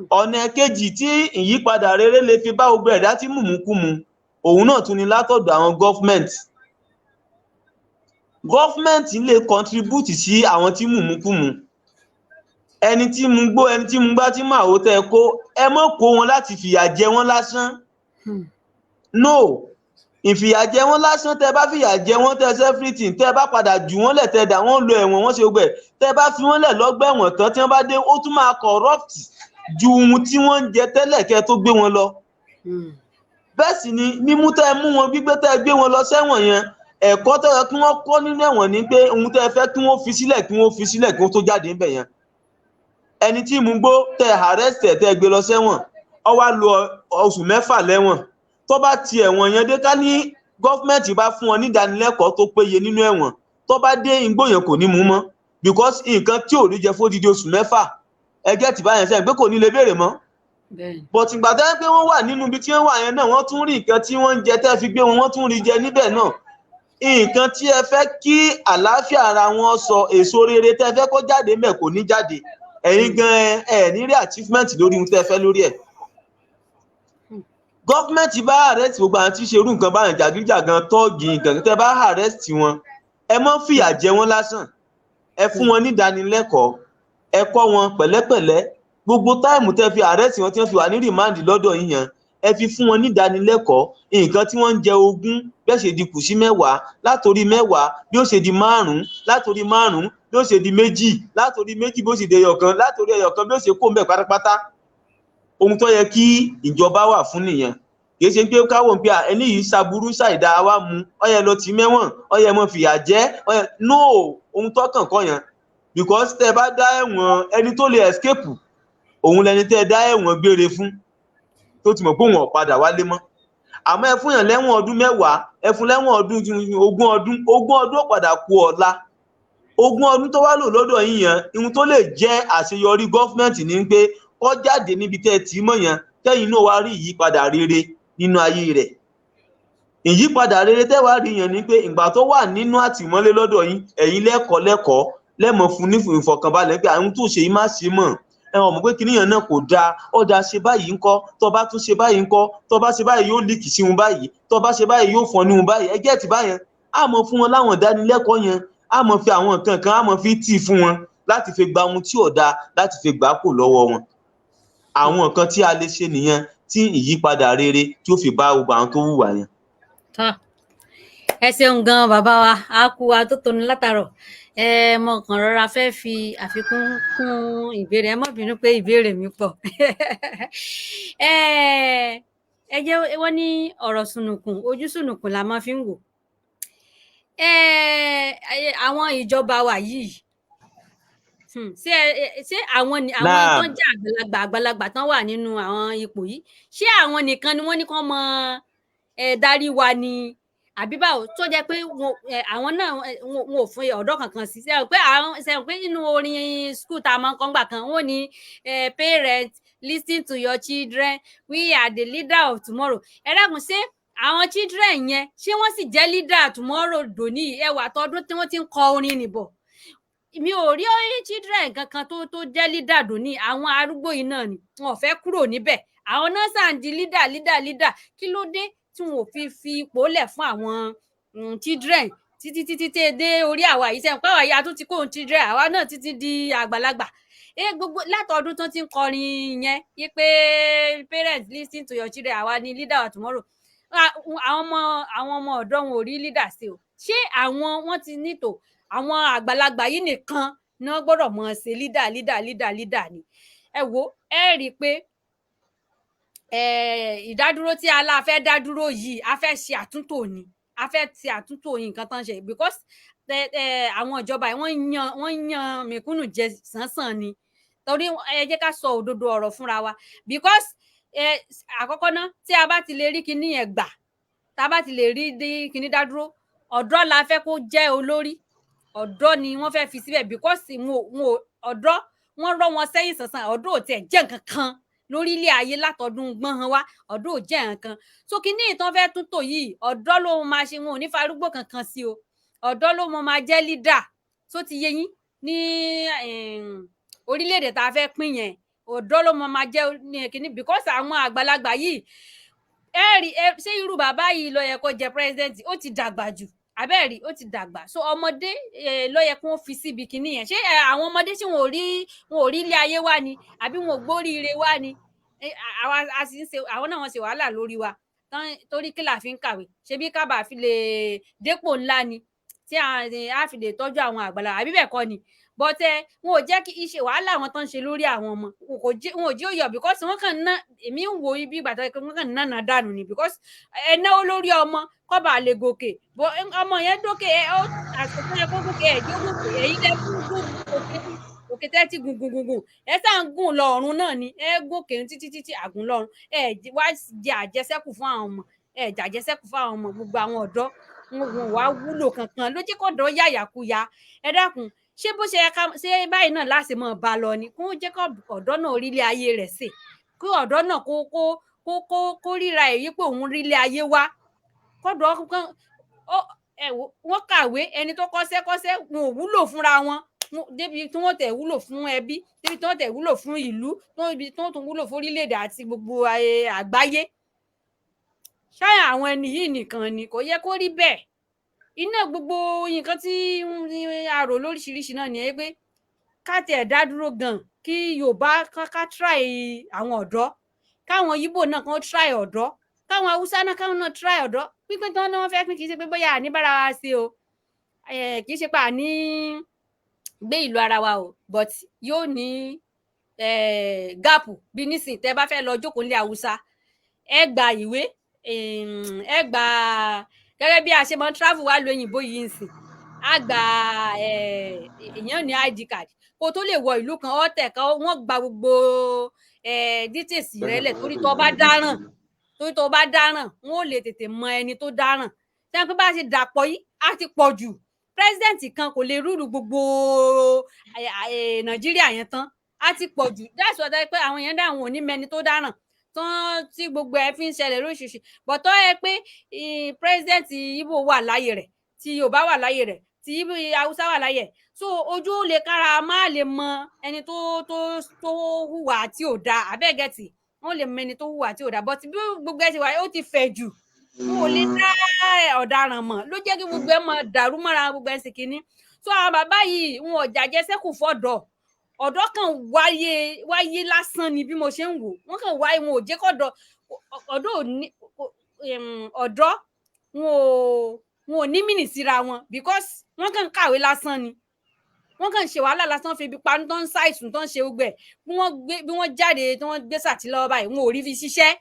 Ọ̀nà kejì tí ìyípadà rere lè fi bá gbogbo ẹ̀dá tí mùmúkùmù, òun náà tún ni látọ̀dọ̀ àwọn government. Government lè contribute sí àwọn tí mùmúkùmù. Ẹni tí mu gbó, ẹni tí mu gbá, tí màá tẹ kó, ẹ mọ̀ kó wọn láti fìyà jẹ wọ́n lásán. No, ìfìyàjẹ wọn lásán, tẹ bá fìyà jẹ wọn, tẹ ṣe everything, tẹ bá padà jù wọn lẹ̀, tẹ dà wọn lọ ẹ̀wọ̀n, wọn ṣe gbẹ, tẹ bá fi wọn lẹ̀ lọ́gbà ẹ̀wọ̀n tán, tí wọ́n bá dé, ó tún máa corrupt ju ohun tí wọ́n ń jẹ tẹ́lẹ̀ kẹ́ tó gbé wọn lọ. Bẹ́ẹ̀ sì ni mímú tẹ́ ẹ mú wọn, gbígbé tẹ́ ẹ gbé wọn lọ sẹ́wọ̀n yẹn, ẹ̀kọ́ tó yẹ kí wọ́n kọ́ nínú ẹ̀wọ̀n ni pé ohun tẹ́ ẹ fẹ́ kí wọ́n fi sílẹ̀, kí wọ́n fi sílẹ̀ kí wọ́n tó jáde níbẹ̀ yẹn. Ẹni tí mú gbó, tẹ́ ẹ arrest ẹ̀, tẹ́ ẹ gbé lọ sẹ́wọ̀n, ó wá lò oṣù 6 lẹ́wọ̀n. Tó bá ti ẹ̀wọ̀n yẹn dé, ká ní government bá fún wọn ní ìdánilẹ́kọ̀ọ́ tó péye nínú ẹ̀wọ̀n, tó bá dé, igbó yẹn kò ní mú mọ́, because nǹkan tí ò rí jẹ fódìdí oṣù 6, ẹgẹ́ tí báyẹn sẹ́yìn pé kò ní lè béèrè mọ́. But ìgbà tó yẹ pé wọ́n wà nínú ibi tí wọ́n wà yẹn náà, wọ́n tún rí nǹkan tí wọ́n ń jẹ tẹ́ fi gbé wọn, wọ́n tún rí jẹ níbẹ̀ náà. Nǹkan tí ẹ fẹ́ kí àlàáfíà ara wọn sọ, èso rere tẹ́ fẹ́ kó jáde ńbẹ̀, kò ní jáde. Ẹ̀yin gan ẹ ní rí achievement lórí ohun tẹ́ fẹ́ lórí ẹ̀. Government bá arrest gbogbo àwọn tí ń ṣe irú nǹkan báyìí, jàgídíjàgan, tọ́ọ̀gì, nǹkan tẹ́ bá arrest wọn, ẹ má fìyà jẹ wọ́n lásán. Ẹ fún wọn ní ìdánilẹ́kọ̀ọ́, ẹ kọ́ wọn pẹ̀lẹ́pẹ̀lẹ́. Gbogbo time tẹ́ fi arrest wọn, tí wọ́n fi wà ní remand lọ́dọ̀ yín yẹn, ẹ fi fún wọn ní ìdánilẹ́kọ̀ọ́. Nǹkan tí wọ́n ń jẹ 20, bẹ́ẹ̀ ṣe di kù sí 10, látòrí 10 bí ó ṣe di 5, látòrí 5 bí ó ṣe di 2, látòrí 2 bí ó ṣe di 1, látòrí 1 bí ó ṣe kó mbẹ̀ pátápátá. Ohun tó yẹ kí ìjọba wà fún nìyẹn. Kì í ṣe pé káwọn pé ẹni yìí ṣaburú ṣàìdá wa mú ó yẹ lọ tì mẹ́wọ̀n, ó yẹ mọ́ fìyà jẹ ó yẹ. No, ohun tó kàn kọ́ yẹn, because tẹ́ bá dá ẹ̀wọ̀n, ẹni tó lè escape òun lẹni tẹ́ dá ẹ̀wọ̀n gbére fún, tó ti mọ̀ pé òun ò padà wálé mọ́. Àmọ́ ẹ fún yàn lẹ́wọ̀n ọdún 10, ẹ fún lẹ́wọ̀n ọdún 20 ọdún, 20 ọdún ó padà kú ọ̀la. 20 ọdún tó wá lò lọ́dọ̀ yín yẹn, ihun tó lè jẹ́ àṣeyọrí government ní pé kó jáde níbi tẹ́ ẹ tì í mọ̀ yẹn, kẹ́yìn náà wá rí ìyípadà rere nínú ayé rẹ̀. Ìyípadà rere tẹ́ wàá rí yẹn ni pé ìgbà tó wà nínú àtìmọ́lé lọ́dọ̀ yín, ẹ̀yin lẹ́kọ̀ọ́ lẹ́kọ̀ọ́ lẹ́mọ̀ fún ní ìfọ̀kànbalẹ̀ pé àwọn tó ṣe yìí, má ṣe mọ̀, ẹ wọ́n mọ̀ pé kíníyàn náà kò dáa, ó dáa ṣe báyìí ńkọ́? Tó bá tún ṣe báyìí ńkọ́? Tó bá ṣe báyìí, yóò líkì sí wọn báyìí. Tó bá ṣe báyìí, yóò fọ́n ní wọn báyìí. Ẹ jẹ́ ti báyẹn, á mọ̀ fún wọn láwọn ìdánilẹ́kọ̀ọ́ yẹn, á mọ̀ fi àwọn nǹkan kan, á mọ̀ fi tì fún wọn láti fi gba ohun tí ò dáa, láti fi gbà á kò lọ́wọ́ wọn. Àwọn nǹkan tí a lè ṣe nìyẹn tí ìyípadà rere tí ó fi bá gbogbo àwọn tó hùwà yẹn. Tọ́, ẹ ṣeun gan, bàbá wa. A kú wa tó tóni látàárọ̀. Ẹ mo kàn rọra fẹ́ fi àfikún kún ìbéèrè. Ẹ má bínú pé ìbéèrè mi pọ̀. Ẹ jẹ́ wọ́n ní ọ̀rọ̀ sùnùkùn, ojú sùnùkùn la máa fi ń wò. Ẹ àwọn ìjọba wa yìí, ṣé ṣé àwọn ni àwọn tó ń jẹ́ àgbàlagbà àgbàlagbà tán wà nínú àwọn ipò yìí, ṣé àwọn nìkan ni wọ́n ní kán mọ ẹ darí wa ni, àbí báwo, tó jẹ́ pé wọn àwọn náà wọn ò fún ọ̀dọ́ kankan sí? Ṣe pé àwọn ṣe pé nínú orin school tá a máa ń kọ́ ńgbà kan, wọ́n ní, "Parents, listen to your children, we are the leader of tomorrow." Ẹ dákun, ṣé àwọn children yẹn, ṣé wọ́n sì jẹ́ leader tomorrow dòní? Ẹwà tọdún tí wọ́n ti ń kọ orin nìbọ̀, mi ò rí children kankan tó jẹ́ leader dòní. Àwọn arúgbó yìí náà ni wọn ò fẹ́ kúrò níbẹ̀. Àwọn náà sàn di leader, leader, leader. Kí ló dé tí wọn ò fi fi ipò lẹ̀ fún àwọn children títí títí tẹ́ dé orí àwa yìí? Sẹ́yìn pé àwa yìí, a tún ti kó children, àwa náà títí di àgbàlagbà. Ẹ gbogbo látọdún tó ti ń kọrin yẹn yí pé "Parents, listen to your children, àwa ni leader of tomorrow," àwọn ọmọ ọ̀dọ́ wọn ò rí leader sí o. Ṣé àwọn wọn ti nítò àwọn àgbàlagbà yìí nìkan ni wọ́n gbọ́dọ̀ mọ̀ ṣe leader, leader, leader, leader ni? Ẹ wo, ẹ rí i pé ìdádúró tí ala fẹ́ dá dúró yìí, a fẹ́ ṣe àtúntò ni, a fẹ́ ṣe àtúntò nǹkan tán ṣe, because àwọn ìjọba yìí, wọ́n yan mẹ̀kúnnù jẹ sánsan ni. Torí ẹ jẹ́ ká sọ òdodo ọ̀rọ̀ fúnra wa, because àkọ́kọ́ ná, tí a bá ti lè rí kinní yẹn gbà, tá a bá ti lè rí kinní dá dúró, ọ̀dọ́ la fẹ́ kó jẹ́ olórí. Ọ̀dọ́ ni wọ́n fẹ́ fi síbẹ̀, because wọn ọ̀dọ́, wọ́n rọ́ wọn sẹ́yìn sànsàn. Ọ̀dọ́ ò tiẹ̀ jẹ́ nǹkan kan lórílẹ̀ ayé látọdún gbọ́n wá. Ọ̀dọ́ ò jẹ́ nǹkan. So kinní ìtàn fẹ́ tún tò yìí, ọ̀dọ́ ló máa ṣe. Wọn ò ní farúgbó kankan sí o. Ọ̀dọ́ ló mọ máa jẹ́ leader tó ti yé yín ní orílẹ̀-èdè tá a fẹ́ pín yẹn. Ọ̀dọ́ ló mọ máa jẹ́ ní kinní, because àwọn àgbàlagbà yìí, ẹ rí ẹ, ṣé irú bàbá yìí ló yẹ kó jẹ president? Ó ti dàgbà jù abẹ́ẹ̀rí, ó ti dàgbà. So ọmọdé ló yẹ kó fi síbi kinní yẹn. Ṣé àwọn ọmọdé, ṣé wọn ò rí ilé ayé wá ni, àbí wọn ò gbóríire wá ni? Àwa a sì ń ṣe, àwọn náà wọ́n ṣe wàhálà lórí wa. Torí kí la fi ń kàwé? Ṣebí ká bàa fi lè dépò ńlá ni, tí a fi lè tọ́jú àwọn àgbàlagbà, àbí bẹ́ẹ̀ kọ́ ni? But ẹ wọn ò jẹ́ kí iṣẹ́ wàhálà àwọn tó ń ṣe lórí àwọn ọmọ kò jẹ́, wọn ò jẹ́ òyọ̀, because wọ́n kàn ná, èmi ń wo ibi ìgbà tó yẹ pé wọ́n kàn ná náà dànù ni, because ẹ náwó lórí ọmọ kó bàa lè gòkè bó ọmọ yẹn dókè ẹ ó àsìkò tó yẹ kó gòkè ẹ jó gòkè. Ẹ̀yin lẹ kú gùn òkè, òkè tẹ́ ti gùn gùn gùn gùn, ẹ sáà ń gùn lọ ọ̀run náà ni. Ẹ gòkè títí títí àgùn lọ́run. Ẹ wá jẹ àjẹsẹ́kù fún àwọn ọmọ, ẹ jàjẹsẹ́kù fún àwọn ọmọ. Gbogbo àwọn ọ̀dọ́ wọn wá wúlò kankan ló jẹ́ kọ́dọ̀ yàyàkuyà. Ẹ dákun, ṣé bó ṣe yẹ ká ṣe báyìí náà láti máa bá a lọ ni? Kó jẹ́ kó ọ̀dọ́ náà orílẹ̀ ayé rẹ̀ sè, kí ọ̀dọ́ náà kó ríra èyí pé òun rílé ayé wá kọ́dọ̀ kan. Ẹ wò, wọ́n kàwé, ẹni tó kọ́ṣẹ́ kọ́ṣẹ́, wọn ò wúlò fúnra wọn débi tí wọ́n tẹ̀ wúlò fún ẹbí, débi tí wọ́n tẹ̀ wúlò fún ìlú, débi tí wọ́n tún wúlò fún orílẹ̀-èdè àti gbogbo àgbáyé. Ṣáà àwọn ẹni yìí nìkan ni kò yẹ kó rí bẹ́ẹ̀. Iná gbogbo nǹkan tí a rò lóríṣiríṣi náà nìyẹn pé ká tiẹ̀ dá dúró gan, kí Yorùbá ká try àwọn ọ̀dọ́, káwọn Yíbò náà kàn try ọ̀dọ́, káwọn Haúsá náà káwọn náà try ọ̀dọ́. Pínpín tán ni wọ́n fẹ́ pín, kì í ṣe pé bóyá àní bára wa ṣe o, kì í ṣe pé àní gbé ìlú ara wa o, but yóò ní gap. Bí nísìn tẹ́ bá fẹ́ lọ jókòó nílé Haúsá, ẹ gba ìwé, ẹ gba gẹ́gẹ́ bí a ṣe máa ń travel wá lóyìnbó yìí ń sìn, á gba èèyàn ní ID card kó tó lè wọ ìlú kan. Ọ̀tẹ̀ kan wọ́n gba gbogbo details rẹ lẹ̀, torí tó bá dáràn, wọ́n ò lè tètè mọ ẹni tó dáràn. Sẹ́yìn pé bá a ṣe dàpọ̀ yìí, á ti pọ̀ jù. President kan kò lè rule gbogbo Nàìjíríà yẹn tán, á ti pọ̀ jù. That's why pé àwọn èèyàn dá àwọn ò ní mẹni tó dáràn tán tí gbogbo ẹ fi ń ṣẹlẹ̀ lóríṣiríṣi. Bọ̀tọ́ ẹ pé president Ìgbò wà láyé rẹ̀, tí Yorùbá wà láyé rẹ̀, tí Haúsá wà láyé ẹ̀, so ojú ó lè kára má lè mọ ẹni tó hùwà tí ò dáa abẹ́gẹ́tì, wọ́n lè mọ ẹni tó hùwà tí ò dáa. But bí gbogbo ẹ ti wà, ó ti fẹ̀ jù, wọn ò lè dá ọ̀daràn mọ̀, ló jẹ́ kí gbogbo ẹ máa dàrú mọ́ra gbogbo ẹ sì kínní. So àwọn bàbá yìí, wọn ò jàjẹsẹ́kù fọ́dọ̀ ọ̀dọ́ kan wáyé wáyé lásán ni. Bí mo ṣe ń wò, wọ́n kàn wáyé, wọn ò jẹ́ kọ́dọ̀ ọ̀dọ́ ò ní ọ̀dọ́, wọn ò ní mìnì síra wọn, because wọ́n kàn ń kàwé lásán ni, wọ́n kàn ń ṣe wàhálà lásán, fi ibi panu tó ń ṣàìsùn, tó ń ṣe gbogbo ẹ̀. Bí wọ́n gbé, bí wọ́n jáde, tí wọ́n gbé sàtìlọ́wọ́ báyìí, wọn ò rí fi ṣiṣẹ́.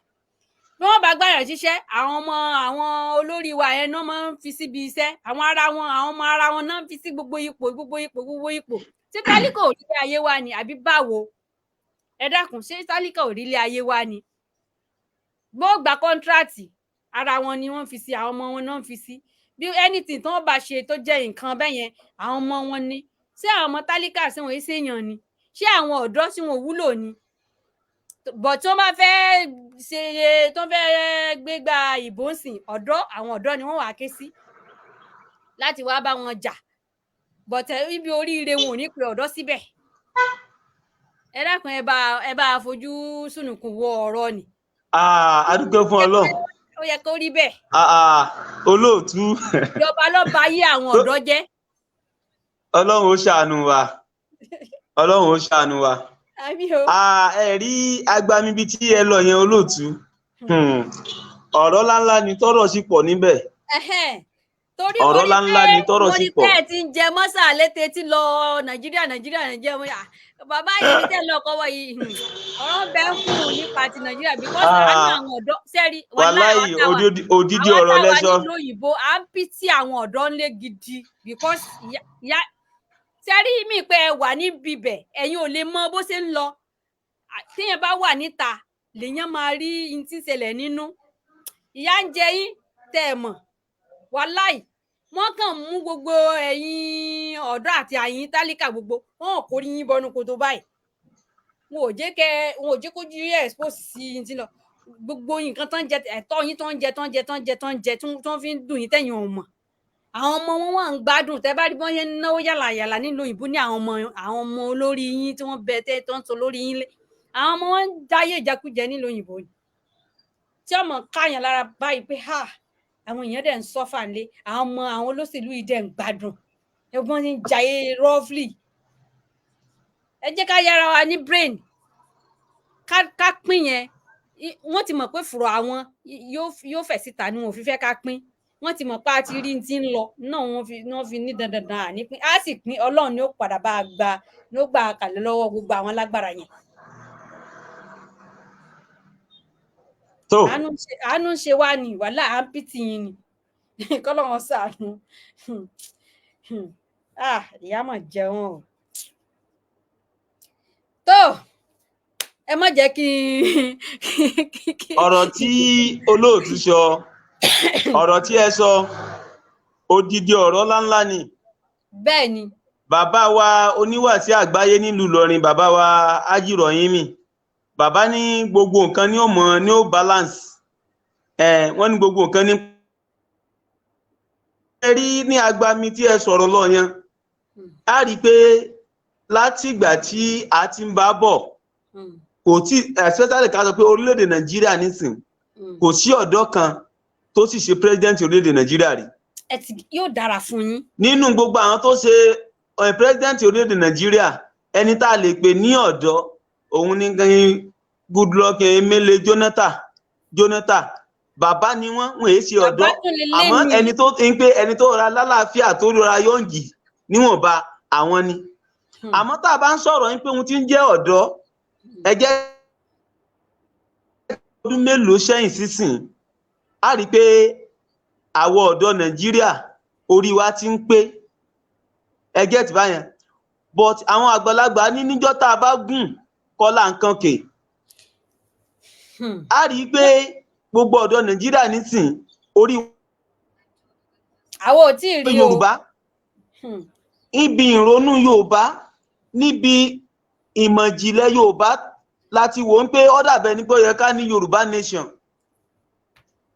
Bí wọ́n bá gbàyàn ṣiṣẹ́, àwọn ọmọ àwọn olórí wa yẹn náà máa ń fi síbi iṣẹ́, àwọn ara wọn, àwọn ọmọ ara wọn náà ń fi sí gbogbo ipò, gbogbo ipò, gbogbo ipò. Ṣé tálíkà ò rí ilé ayé wa ni àbí báwo? Ẹ dákun, ṣé tálíkà ò rí ilé ayé wa ni? Bó gba contract, ara wọn ni wọ́n fi sí, àwọn ọmọ wọn náà ń fi sí. Bí anything tí wọ́n bá ṣe tó jẹ́ nǹkan bẹ́yẹn, àwọn ọmọ wọn ni. Ṣé àwọn ọmọ tálíkà sí wọn ṣèyàn ni? Ṣé àwọn ọ̀dọ́ tí wọn ò wúlò ni? Bọ̀ tí wọ́n bá fẹ́ ṣe, tó fẹ́ gbégbá ìbò ń sìn, ọ̀dọ́, àwọn ọ̀dọ́ ni wọ́n wàá ké sí láti wá bá wọn jà. But ibi oríire, wọn ò ní pe ọ̀dọ́ síbẹ̀. Ẹ dákun, ẹ bá fojú sùnùkùn wo ọ̀rọ̀ ni. A dúpẹ́ fún Ọlọ́run. Ó yẹ kó rí bẹ́ẹ̀. Olóòtú. Ìjọba ló bà ayé àwọn ọ̀dọ́ jẹ́. Ọlọ́run ó ṣàánú wa, Ọlọ́run ó ṣàánú wa. Àmín o. Ẹ rí agbami bíi tí ẹ lọ yẹn, olóòtú, ọ̀rọ̀ ńláńlá ni, tọ́rọ̀ sì pọ̀ níbẹ̀. Torí ọ̀rọ̀ ńláńlá ni, tọ́rọ̀ mo sì rí pọ̀. pé ẹ ti ń jẹ mọ́sà létí tí lọ Nàìjíríà, Nàìjíríà, Nàìjíríà. Mo yà bàbá yìí ní tẹ́ lọ kọ́wọ́ yìí, ọ̀rọ̀ ń bẹ ń kú nípa ti Nàìjíríà, because àánú àwọn ọ̀dọ́ sẹ́rí. Wàláì, odidi ọ̀rọ̀ lẹ́sọ. Àwọn táwa nílùú òyìnbó, à ń pity àwọn ọ̀dọ́ ńlé gidi, because ìyá sẹ́rí mi pé ẹ wà níbi ibẹ̀, ẹ̀yin ò lè mọ bó ṣe ń lọ. Téèyàn bá wà níta lèèyàn máa rí n tí ń ṣẹlẹ̀ nínú. Ìyà ń jẹ yín tẹ́ ẹ mọ̀. Wàláì, wọ́n kàn mú gbogbo ẹ̀yin ọ̀dọ́ àti àyín tálíkà gbogbo wọn ò kórí yín bọnú kòtò báyìí. Wọn ò jẹ́ kójú yín expose sí yín tí lọ gbogbo nǹkan tó ń jẹ, ẹ̀tọ́ yín tó ń jẹ, tó ń jẹ, tó ń jẹ, tó ń jẹ, tó ń fi ń dùn yín tẹ̀yìn ò mọ̀. Àwọn ọmọ wọn wà ń gbádùn. Tẹ́ bá rí bí wọ́n ṣe ń náwó yàlàyàlà nílùú òyìnbó ní àwọn ọmọ olórí yín tí wọ́n bẹ tẹ́ tó ń sọ lórí yín lé, àwọn ọmọ wọn ń dáyé ìjẹkújẹ nílùú òyìnbó ni, tí ọmọ káyàn lára báyìí pé ha, àwọn èèyàn dẹ̀ ń suffer lé, àwọn ọmọ àwọn olóṣèlú yìí dẹ̀ ń gbádùn ẹ̀gbọ́n ti ń jayé roughly. Ẹ jẹ́ ká yára wa ní brain, ká pín yẹn. Wọ́n ti mọ̀ pé fùrọ̀ àwọn yóò fẹ̀ síta ni wọn ò fi fẹ́ ká pín. Wọ́n ti mọ̀ pé a ti rí ti ń lọ náà, wọ́n fi ní dandandan àní pín, á sì pín. Ọlọ́run ni ó padà bá a gba, ní ó gbà kalẹ̀ lọ́wọ́ gbogbo àwọn alágbára yẹn. Tó Àánú ń ṣe wá ní wàhálà, à ń pìtì yín ni, kọ́lọ́run ṣàánú. Ah, ìyá mọ̀ jẹun o. Tó ẹ má jẹ́ kí Ọ̀rọ̀ tí olóòtú sọ, ọ̀rọ̀ tí ẹ sọ, odidi ọ̀rọ̀ ńláńlá ni. Bẹ́ẹ̀ ni. Bàbá wa oníwàásí àgbáyé nílùú Ìlọrin, bàbá wa Ájìrọ̀yìnmí, bàbá ní gbogbo nǹkan ní ó mọ ní ó balance ẹ. Wọ́n ní gbogbo nǹkan ní ẹ rí ní agbami tí ẹ sọ̀rọ̀ lọ yẹn. A rí i pé látìgbà tí a ti ń bá bọ̀, kò tí, especially ká sọ pé orílẹ̀-èdè Nàìjíríà nísìn, kò sí ọ̀dọ́ kan tó sì ṣe president orílẹ̀-èdè Nàìjíríà rí. Ẹ ti yóò dára fún yín. Nínú gbogbo àwọn tó ṣe president orílẹ̀-èdè Nàìjíríà, ẹni tá a lè pè ní ọ̀dọ́, òun ní Goodluck Emele Jonathan. Jonathan, bàbá ni wọ́n, wọ́n èé ṣe ọ̀dọ́, àmọ́ ẹni tó ń pé ẹni tó ra lálàáfíà, tó rọra yọǹgì níwọ̀nba àwọn ni. Àmọ́ tá a bá ń sọ̀rọ̀ yín pé ohun tí ń jẹ́ ọ̀dọ́, ẹ jẹ́ ọdún mélòó sẹ́yìn sísìn, á rí i pé àwọn ọ̀dọ́ Nàìjíríà, orí wa ti ń pé. Ẹ get báyẹn? But àwọn àgbàlagbà ní níjọ́ tá a bá gùn kọ́lá nǹkan kè. Á rí i pé gbogbo ọ̀dọ́ Nàìjíríà nísìn, orí Àwọn ò tí ì rí o. Yorùbá, ibi ìrònú Yorùbá, níbi ìmọ̀ ìjìnlẹ̀ Yorùbá láti wò ó pé ó dàbẹ̀ ní pé ó yẹ ká ní Yorùbá nation.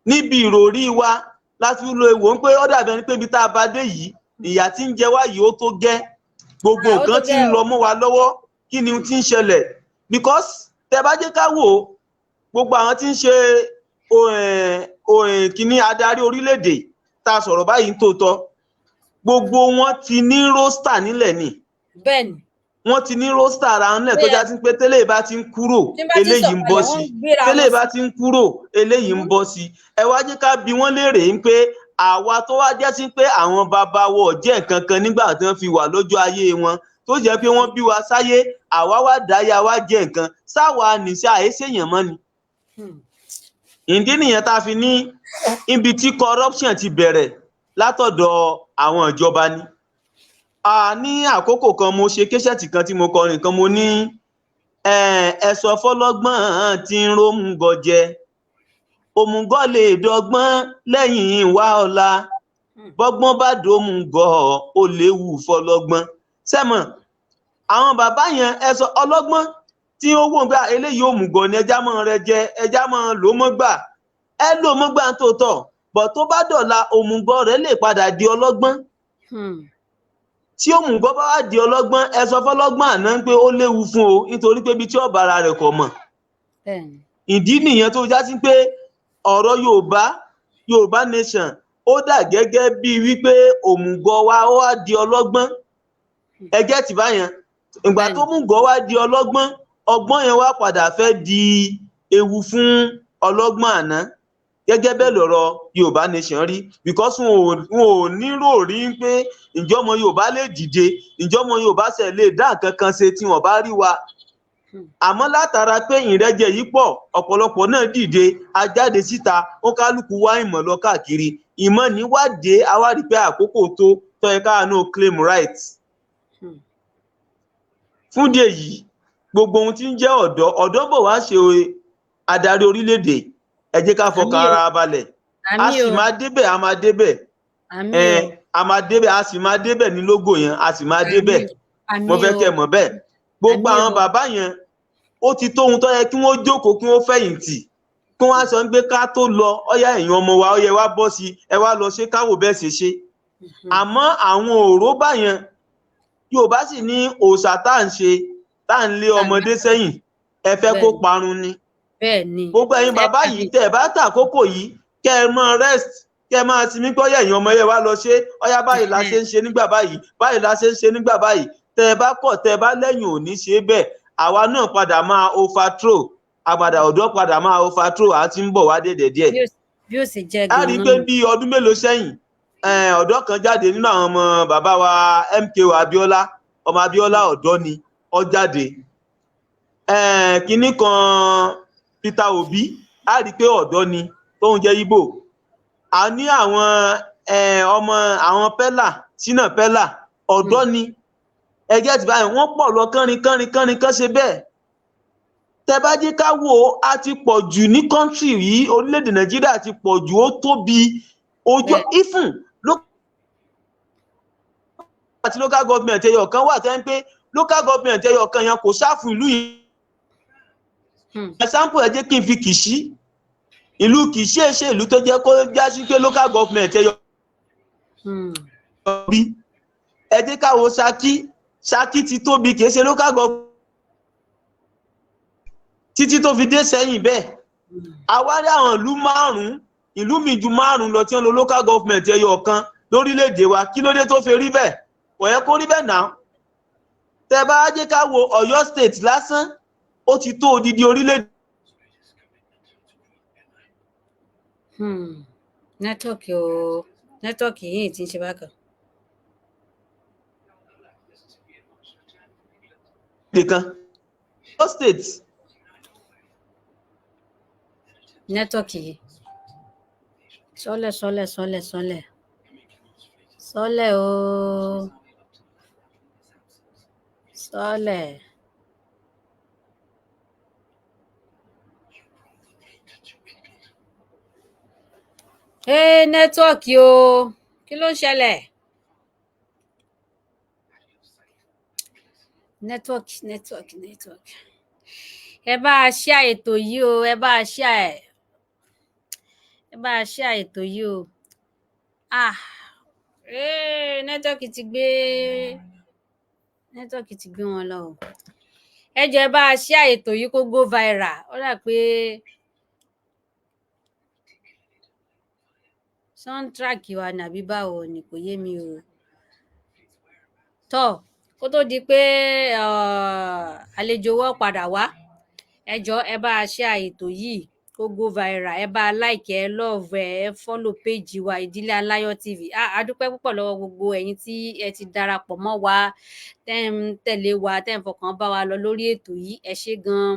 Níbi ìròrí wa láti lo wò ó pé ó dàbẹ̀ ní pé ibi tá a bá dé yìí, ìyà tí ń jẹ wá yìí, ó tó gẹ́. Gbogbo nǹkan tí ń lọ mọ́ wa lọ́wọ́, kí ni tí ń ṣẹlẹ̀? Because tẹ bá jẹ́ ká wò ó, gbogbo àwọn tí ń ṣe kíní adarí orílẹ̀-èdè tá a sọ̀rọ̀ báyìí ń tòótọ́, gbogbo wọn ti ní roster nílẹ̀ ni. Wọ́n ti ní roster ara ńlẹ̀ tó já sí pé tẹ́lẹ̀ bá ti ń kúrò, eléyìí ń bọ́ sí, tẹ́lẹ̀ bá ti ń kúrò, eléyìí ń bọ́ sí. Ẹ wá jẹ́ ká bi wọ́n léèrè ń pé àwa tó wá jẹ́ sí pé àwọn bàbá wọ̀ jẹ́ nǹkan kan nígbà tí wọ́n fi wà lójú ayé wọn, tó jẹ́ pé wọ́n bí wa sáyé, àwa wá dáyà wá jẹ́ nǹkan sáwa nìṣẹ́ àìsèyàn mọ́ ni. Ìdí nìyẹn tá a fi ní ibi tí corruption ti bẹ̀rẹ̀ látọ̀dọ̀ àwọn ìjọba ni. A ní àkókò kan, mo ṣe cassette kan tí mo kọrin kan, mo ní ẹ sọ fọlọ́gbọ́n tí ń rómùgọ̀ jẹ, òmùgọ̀ lè dọ́gbọ́n lẹ́yìn ìwà ọ̀la, bọ́gbọ́n bá dòmùgọ̀, ó léwu fọlọ́gbọ́n. Sẹ́mọ̀ àwọn bàbá yẹn, ẹ sọ ọlọ́gbọ́n tí ó wò ń gbà eléyìí, òmùgọ̀ ni, ẹja mọ́ rẹ jẹ, ẹja mọ́ lò mọ́ gbà, ẹ lò mọ́ gbà tó tọ̀ bọ̀, tó bá dọ̀la, òmùgọ̀ rẹ̀ lè padà di ọlọ́gbọ́n. Tí òmùgọ̀ bá wá di ọlọ́gbọ́n, ẹ sọ fọlọ́gbọ́n àná pé ó léwu fún o, nítorí pé ibi tí ọ̀bà ara rẹ̀ kò mọ̀. Ìdí nìyẹn tó já sí pé ọ̀rọ̀ Yorùbá, Yorùbá nation, ó dà gẹ́gẹ́ bíi wípé òmùgọ̀ wa ó wá di ọlọ́gbọ́n. Ẹ get báyẹn? Ìgbà tó mùgọ̀ wá di ọlọ́gbọ́n, ọgbọ́n yẹn wá padà fẹ́ di ewu fún ọlọ́gbọ́n àná. Gẹ́gẹ́ bẹ́ẹ̀ lọ̀rọ̀ Yorùbá nation rí, because wọn ò nírò rí pé ǹjọ́ ọmọ Yorùbá lè dìde, ǹjọ́ ọmọ Yorùbá ṣe lè dá nǹkan kan ṣe tí wọ́n bá rí wa. Àmọ́ látara pé ìrẹ́jẹ yìí pọ̀, ọ̀pọ̀lọpọ̀ náà dìde, a jáde síta, ó kálukú wá ìmọ̀ lọ káàkiri, ìmọ̀ níwádìí, a wá rí pé àkókò tó yẹ káwa náà claim right. Fún díẹ̀ yìí, gbogbo ohun tí ń jẹ́ ọ̀dọ́, ọ̀dọ́ bọ̀ wá ṣe adarí orílẹ̀-èdè. Ẹ jẹ́ ká fọkàn ara balẹ̀, a sì máa débẹ̀, a máa débẹ̀, a máa débẹ̀, a sì máa débẹ̀ ní lógo yẹn, a sì máa débẹ̀. Mo fẹ́ kẹ́ mọ̀ bẹ́ẹ̀. Gbogbo àwọn bàbá yẹn, ó ti tó ohun tó yẹ kí wọ́n jókòó, kí wọ́n fẹ̀yìntì, kí wọ́n á sọ pé ká tó lọ, ọyá èèyàn ọmọ wa, ó yẹ wá bọ́ sí, ẹ wá lọ ṣe káwò bẹ́ẹ̀ ṣe ṣe. Àmọ́ àwọn òró báyẹn, Yorùbá sì ní òòṣà tá à ń ṣe, tá à ń lé ọmọdé sẹ́yìn, ẹ fẹ́ kó parun ni. Gbogbo ẹ̀yin bàbá yìí, tẹ́ ẹ bá tà àkókò yìí, kẹ́ ẹ máa rest, kẹ́ ẹ máa sinmi, pé ọyá ẹ̀yin ọmọ yẹn wá lọ ṣe, ọyá báyìí la ṣe ń ṣe nígbà báyìí, báyìí la ṣe ń ṣe nígbà báyìí. Tẹ́ ẹ bá kọ̀, tẹ́ ẹ bá lẹ́yìn ò ní ṣe bẹ́ẹ̀, àwa náà padà máa overthrow, àpàdà ọ̀dọ́ padà máa overthrow, àti ń bọ̀ wá dédé díẹ̀. Bí ó sì jẹ́ A rí i gan-an pé náà. Bí ọdún mélòó sẹ́yìn, ọ̀dọ́ kan jáde nínú àwọn ọmọ bàbá wa MKO Abiola, ọmọ Abiola, ọ̀dọ́ ni, ó jáde. Kinní kan Peter Obi, a rí i pé ọ̀dọ́ ni, tóun jẹ́ Ìgbò. A ní àwọn ọmọ àwọn Pẹ́là, Shina Pẹ́là, ọ̀dọ́ ni. Ẹgẹ́ ti báyìí, wọ́n pọ̀ lọ kánrin kánrin kánrin kán ṣe bẹ́ẹ̀. Tẹ bá jẹ́ ká wò ó, a ti pọ̀ jù ní country yìí. Orílẹ̀-èdè Nàìjíríà ti pọ̀ jù, ó tóbi ojú ifun àti local government ẹyọ kan wà tẹ́ ń pé local government ẹyọ kan yẹn kò sáfù ìlú yìí. Example, ẹ jẹ́ kí n fi Kìṣí, ìlú Kìṣí ẹ̀ ṣe ìlú tó jẹ́ kó já sí pé local government ẹyọ bí. Ẹ jẹ́ ká wo Ṣakí. Ṣakí ti tóbi, kìí ṣe local government, títí tó fi dé sẹ́yìn bẹ́ẹ̀. Àwa rí àwọn ìlú márùn-ún, ìlú mi ju márùn-ún lọ, tí wọ́n lo local government ẹyọ kan lórílẹ̀‐èdè wa. Kí ló dé tó fi rí bẹ́ẹ̀? Kò yẹ kó rí bẹ́ẹ̀ náà. Tẹ́ bá jẹ́ ká wo Ọ̀yọ́ State lásán, ó ti tó odidi orílẹ̀-èdè. Network o, network yìí ti ń ṣe bákan. Kan Ọ̀yọ́ State. Network yìí sọlẹ̀ sọlẹ̀ sọlẹ̀ sọlẹ̀ sọlẹ̀ o, sọlẹ̀. Ee, network o, kí ló ń ṣẹlẹ̀? Network, network, network. Ẹ bá a ṣíà ètò yìí o, ẹ bá a ṣíà ẹ, ẹ bá a ṣíà ètò yìí o. Ah, ee, network ti gbé wọn lọ o. Ẹ jọ̀ọ́, ẹ bá a ṣíà ètò yìí kó go viral. Ó dà pé soundtrack wa nàbí báwo ni, kò yé mi o. Tọ́ kó tó di pé àlejò wọ́ padà wá, ẹ jọ̀ọ́, ẹ bá a ṣíà ètò yìí kó go viral. Ẹ bá a like, ẹ love, ẹ follow page wa, Ìdílé Aláyọ̀ TV. A dúpẹ́ púpọ̀ lọ́wọ́ gbogbo ẹ̀yin tí ẹ ti darapọ̀ mọ́ wa, tẹ́ ń tẹ̀lé wa, tẹ́ ń fọkàn bá wa lọ lórí ètò yìí. Ẹ ṣé gan-an.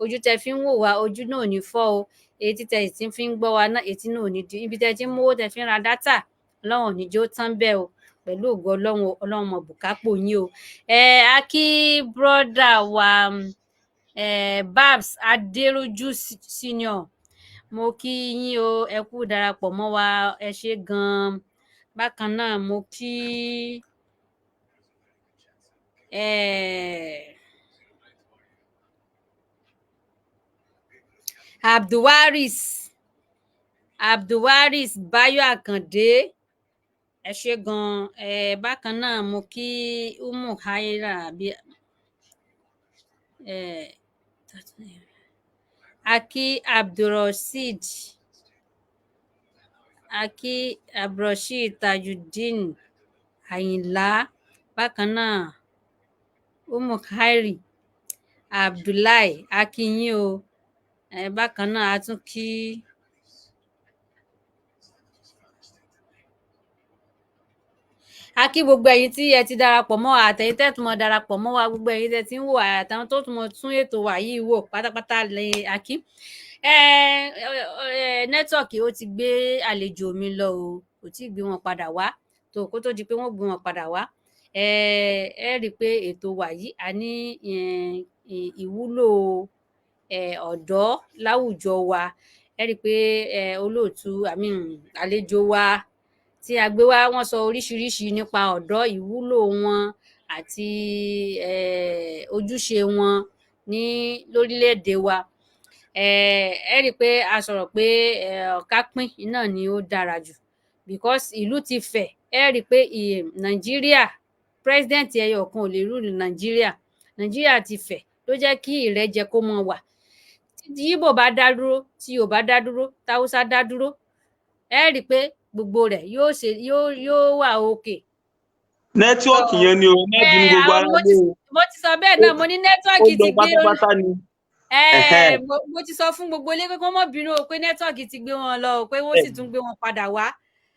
Ojú tẹ́ fi ń wò wá, ojú náà ò ní fọ́ o. Etí tẹ́ sì fi ń gbọ́ wa náà, etí náà ò ní di. Ibi tẹ́ ti ń mówó tẹ́ fi ń ra data, Ọlọ́run ò ní jẹ́ ó tán bẹ́ẹ̀ o, pẹ̀lú ògo Ọlọ́run o. Ọlọ́run mọ̀ bùkápò yín o. Ẹ a kí brother wa, Babs Adéròjú Senior, mo kí yín o, ẹ kú darapọ̀ mọ́ wa, ẹ ṣé gan-an. Bákan náà, mo kí Abdulwaris Báyọ̀ Àkàndé, ẹ ṣé gan-an. Bákan náà, mo kí Umu Haira àbí a kí Abdulrasheed, a kí Abdulrasheed Tajudeen Àyìnlá. Bákan náà, Umu Khairi Abdullahi, a kí yín o. Bákan náà, a tún kí a kí gbogbo ẹ̀yin tí ẹ ti darapọ̀ mọ́ wa, àtẹ̀yin tẹ́ tún mọ́ darapọ̀ mọ́ wa, gbogbo ẹ̀yin tẹ́ ti ń wò, àtàwọn tó tún mọ́ tún ètò wa yìí wò pátápátá lè a kí. Ẹ ẹ network ó ti gbé àlejò mi lọ o, kò tí ì gbé wọn padà wá. Tó kó tó di pé wọ́n gbé wọn padà wá, ẹ ẹ rí i pé ètò wa yìí, a ní ìwúlò ọ̀dọ́ láwùjọ wa. Ẹ rí i pé olóòtú, I mean, àlejò wa tí a gbé wá, wọ́n sọ oríṣiríṣi nípa ọ̀dọ́, ìwúlò wọn àti ojúṣe wọn ní lórílẹ̀-èdè wa. Ẹ rí i pé a sọ̀rọ̀ pé ká pín náà ni ó dára jù because ìlú ti fẹ̀. Ẹ rí i pé Nàìjíríà, president ẹyọ kan ò lè rule Nàìjíríà. Nàìjíríà ti fẹ̀, ló jẹ́ kí ìrẹ́jẹ kó mọ wà. Tí Ìgbò bá dá dúró, tí Yorùbá dá dúró, táwùsá dá dúró, ẹ rí i pé gbogbo rẹ̀ yóò ṣe yóò wà òkè. Network yẹn ni o, má bínú gbogbo ara lé o. Mo ti sọ bẹ́ẹ̀ náà, mo ní network Ó ti lọ gbé pátápátá ni. Mo ti sọ fún gbogbo ilé pé kí wọ́n má bínú o, pé network ti gbé wọn lọ o, pé wọ́n sì tún gbé wọn padà wá.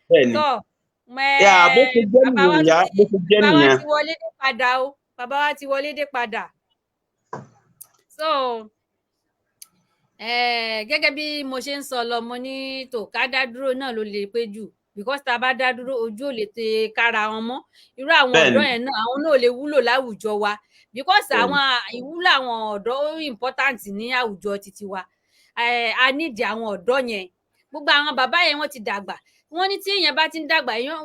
Bẹ́ẹ̀ni. Tọ́ Yà, bó ṣe jẹ́ bàbá wa nìyẹn ìyá, ti bó ṣe jẹ́ bàbá wa nìyẹn. ti wọlé dé padà o, bàbá wa ti wọlé dé padà. So gẹ́gẹ́ bí mo ṣe ń sọ lọ, mo ní tò ká dá dúró náà ló lè pé jù, because tá a bá dá dúró, ojú ò lè te kára wọn mọ́. Irú àwọn ọ̀dọ́ yẹn náà, àwọn náà ò lè wúlò láwùjọ wa, because àwọn ìwúlò àwọn ọ̀dọ́ ó important ní àwùjọ titi wa. A nídìí àwọn ọ̀dọ́ yẹn. Gbogbo àwọn bàbá yẹn, wọ́n ti dàgbà. Wọ́n ní tí èèyàn bá ti ń dàgbà, èèyàn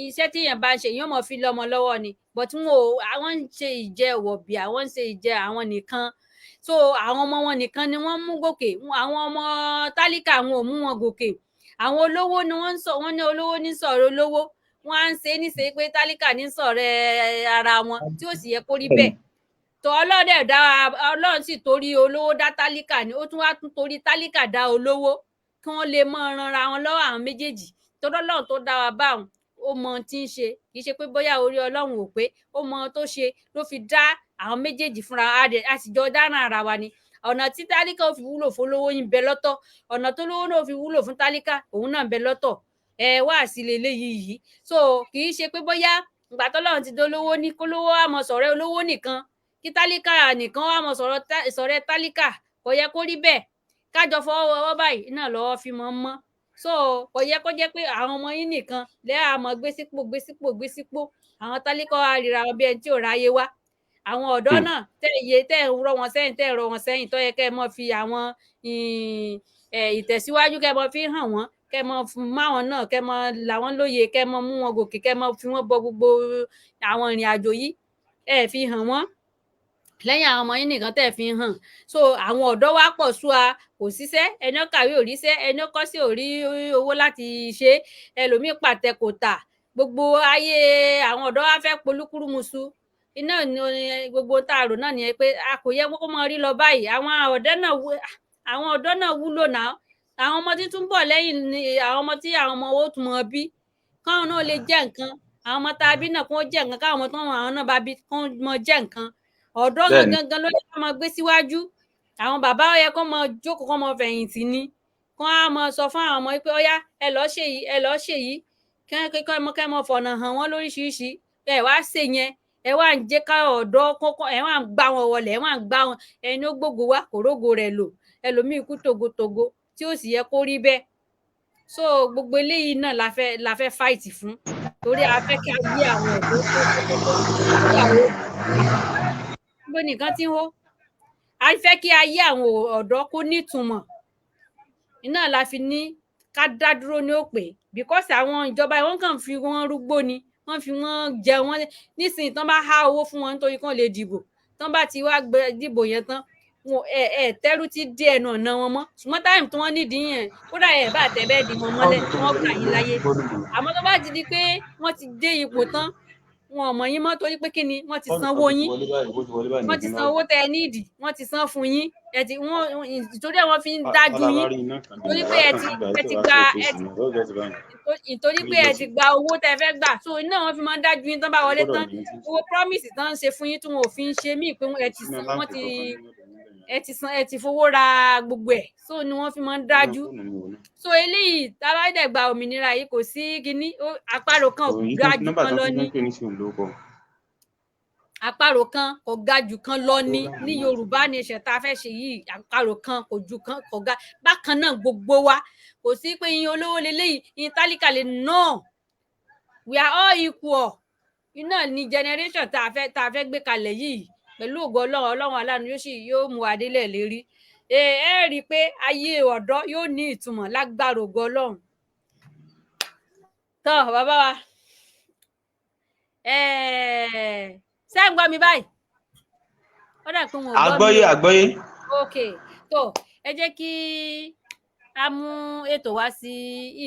iṣẹ́ tí èèyàn bá ń ṣe, èèyàn mọ̀ fi lọ́mọ lọ́wọ́ ni, but wọn ò, àwọn ń ṣe ìjẹ wọ̀bì, àwọn ń ṣe ìjẹ àwọn nìkan. So àwọn ọmọ wọn nìkan ni wọ́n mú gòkè. Àwọn ọmọ tálíkà, wọn ò mú wọn gòkè. Àwọn olówó ni wọ́n ń sọ. Wọ́n ní olówó ní sọ̀rọ̀ olówó, wọ́n á ń ṣe é níṣe pé tálíkà ní sọ̀rọ̀ ara wọn, tí ó sì yẹ kó rí bẹ́ẹ̀. Tó Ọlọ́run dẹ̀ dá, Ọlọ́run sì torí olówó dá tálíkà ni, ó tún wá tún torí tálíkà dá olówó, kí wọ́n lè mọ ranra wọn lọ́wọ́ àwọn méjèèjì. Torí Ọlọ́run tó dá wa báwọn, ó mọ ohun tí ń ṣe. Kì í ṣe pé bóyá orí Ọlọ́run ò pé. Ó mọ ohun tó ṣe ló fi dá àwọn méjèèjì fúnra. A sì jọ dáná ara wa ni. Ọ̀nà tí tálíkà ó fi wúlò fún olówó ń bẹ lọ́tọ̀, ọ̀nà tó lówó náà ó fi wúlò fún tálíkà, òun náà ń bẹ lọ́tọ̀. Ẹ wá sí leléyìí yìí. So kì í ṣe pé bóyá ìgbà tọ́lọ́run ti dolówó ní kólówó á mọ sọ̀rẹ́ olówó nìkan, kí tálíkà nìkan wá mọ sọ̀rẹ́ tálíkà. Kò yẹ kó rí bẹ́ẹ̀. Kájọ fọwọ́ wọwọ́ báyìí náà lọ́wọ́ fi mọ́ mọ́. So kò yẹ kó jẹ́ pé àwọn ọmọ yín nìkan lẹ́ à mọ gbé sípò, gbé sípò, gbé sípò. Àwọn tálíkà wá ríra wọn bí ẹni tí ò ráyé wá. Àwọn ọ̀dọ́ náà tẹ́ iye tẹ́ ń rọ́ wọn sẹ́yìn, tẹ́ ń rọ́ wọn sẹ́yìn, tó yẹ kẹ́ ẹ mọ́ fi àwọn ìtẹ̀síwájú kẹ́ ẹ mọ́ fi hàn wọ́n, kẹ́ ẹ mọ́ máwọn náà, kẹ́ ẹ mọ́ là wọ́n lóye, kẹ́ ẹ mọ́ mú wọn gòkè, kẹ́ ẹ mọ́ fi wọ́n bọ gbogbo àwọn ìrìn àjò yìí, ẹ fi hàn wọ́n lẹ́yìn àwọn ọmọ yín nìkan tẹ́ ẹ fi hàn. So àwọn ọ̀dọ́ wa pọ̀ sú a, kò síṣẹ́. Ẹni ó kàwé ò ríṣẹ́, ẹni ó kọ́ṣẹ́ ò rí owó láti ṣe, ẹlòmíì pàtẹ kò tà. Gbogbo ayé àwọn ọ̀dọ́ wa fẹ́ polúkúrúmuṣu. Iná ni gbogbo tá a rò náà nìyẹn, pé a kò yẹ kó mọ rí lọ báyìí. Àwọn ọ̀dọ́ náà wúlò náà. Àwọn ọmọ tí tún bọ̀ lẹ́yìn ni àwọn ọmọ tí àwọn ọmọ owó tún mọ bí, káwọn náà lè jẹ́ nǹkan. Àwọn ọmọ tá a bí náà, kó jẹ́ nǹkan, káwọn ọmọ tó àwọn náà bá bí kó mọ jẹ́ nǹkan. Ọ̀dọ́ gangan ló yẹ kó máa gbé síwájú. Àwọn bàbá, ó yẹ kó máa jókòó, kó máa fẹ̀yìntì ni, kó á máa sọ fún àwọn ọmọ pé óyá, ẹ lọ́ọ́ ṣe yìí, ẹ lọ́ọ́ ṣe yìí, kẹ́ mọ fọ̀nà hàn wọ́n lóríṣiríṣi. Ẹ wá ṣe yẹn, ẹ wá ń jẹ́ ká ọ̀dọ́ kọ́kọ́, ẹ wá ń gbá wọn wọlé, ẹ wá ń gbá wọn. Ẹni ó gbógo wá kò rógo rẹ̀ lò, ẹlòmíì kú tògótògó, tí ó sì yẹ kó rí bẹ́ẹ̀. So gbogbo eléyìí náà la fẹ́ fight fún, torí a fẹ́ kí a gbé àwọn ọ̀dọ́ tó gbogbo nìkan tí ń hó. A fẹ́ kí ayé àwọn ọ̀dọ́ kó nítumọ̀. Iná la fi ní ká dá dúró ní òpè, because àwọn ìjọba, wọn kàn fi wọn rúgbó ni, wọ́n fi wọ́n jẹ wọ́n. Nísìnyí, tán bá há owó fún wọn nítorí kán lè dìbò, tán bá ti wá gbé dìbò yẹn tán, wọn ẹ ẹ tẹ́rù ti dé ẹnu ọ̀nà wọn mọ́. Ṣùgbọ́n time tí wọ́n nídìí yẹn, kódà ẹ bá tẹ bẹ́ẹ̀ di wọn mọ́lẹ̀, wọ́n gbà yín láyé. Àmọ́ tó bá ti di pé wọ́n ti dé ipò tán, wọn ò mọ̀ yín mọ́, torí pé kí ni? Wọ́n ti sanwó yín, wọ́n ti san owó tẹ ẹ nídìí, wọ́n ti san fún yín. Ẹ ti wọ́n ìtorí ẹ̀ wọ́n fi ń dájú yín, torí pé ẹ ti gba ẹ ti ìtorí pé ẹ ti gba owó tẹ fẹ́ gbà. So iná wọn fi máa ń dájú yín. Tán bá wọlé tán, owó promise tán ń ṣe fún yín tí wọn ò fi ń ṣe míì, pé ẹ ti san, wọ́n ti ẹ ti san, ẹ ti fowó ra gbogbo ẹ̀. So ni wọ́n fi máa ń dájú. So eléyìí, tá a bá dẹ̀ gba òmìnira yìí, kò sí kinní, àparò kan ò ga jù kan lọ ní, àparò kan kò ga jù kan lọ ní Yorùbá nation tá a fẹ́ ṣe yìí. Àparò kan kò ju kan, kò ga bákan náà gbogbo wa. Kò sí pé iyin olówó leléyìí, iyin tálíkà lè. No, we are all equal. Iná ní generation tá a fẹ́ gbé kalẹ̀ yìí, pẹ̀lú ògo Ọlọ́run, Ọlọ́run aláàánú yóò sì yóò mú wa délẹ̀ lérí. Ẹ rí i pé ayé ọ̀dọ́ yóò ní ìtumọ̀ lágbára ògo Ọlọ́run. Tọ́ bàbá wa, ṣé ń gbọ́ mi báyìí? Ó dà pé wọn ò gbọ́ mi. Àgbọ́yé, àgbọ́yé. Ok, tó ẹ jẹ́ kí a mú ètò wá sí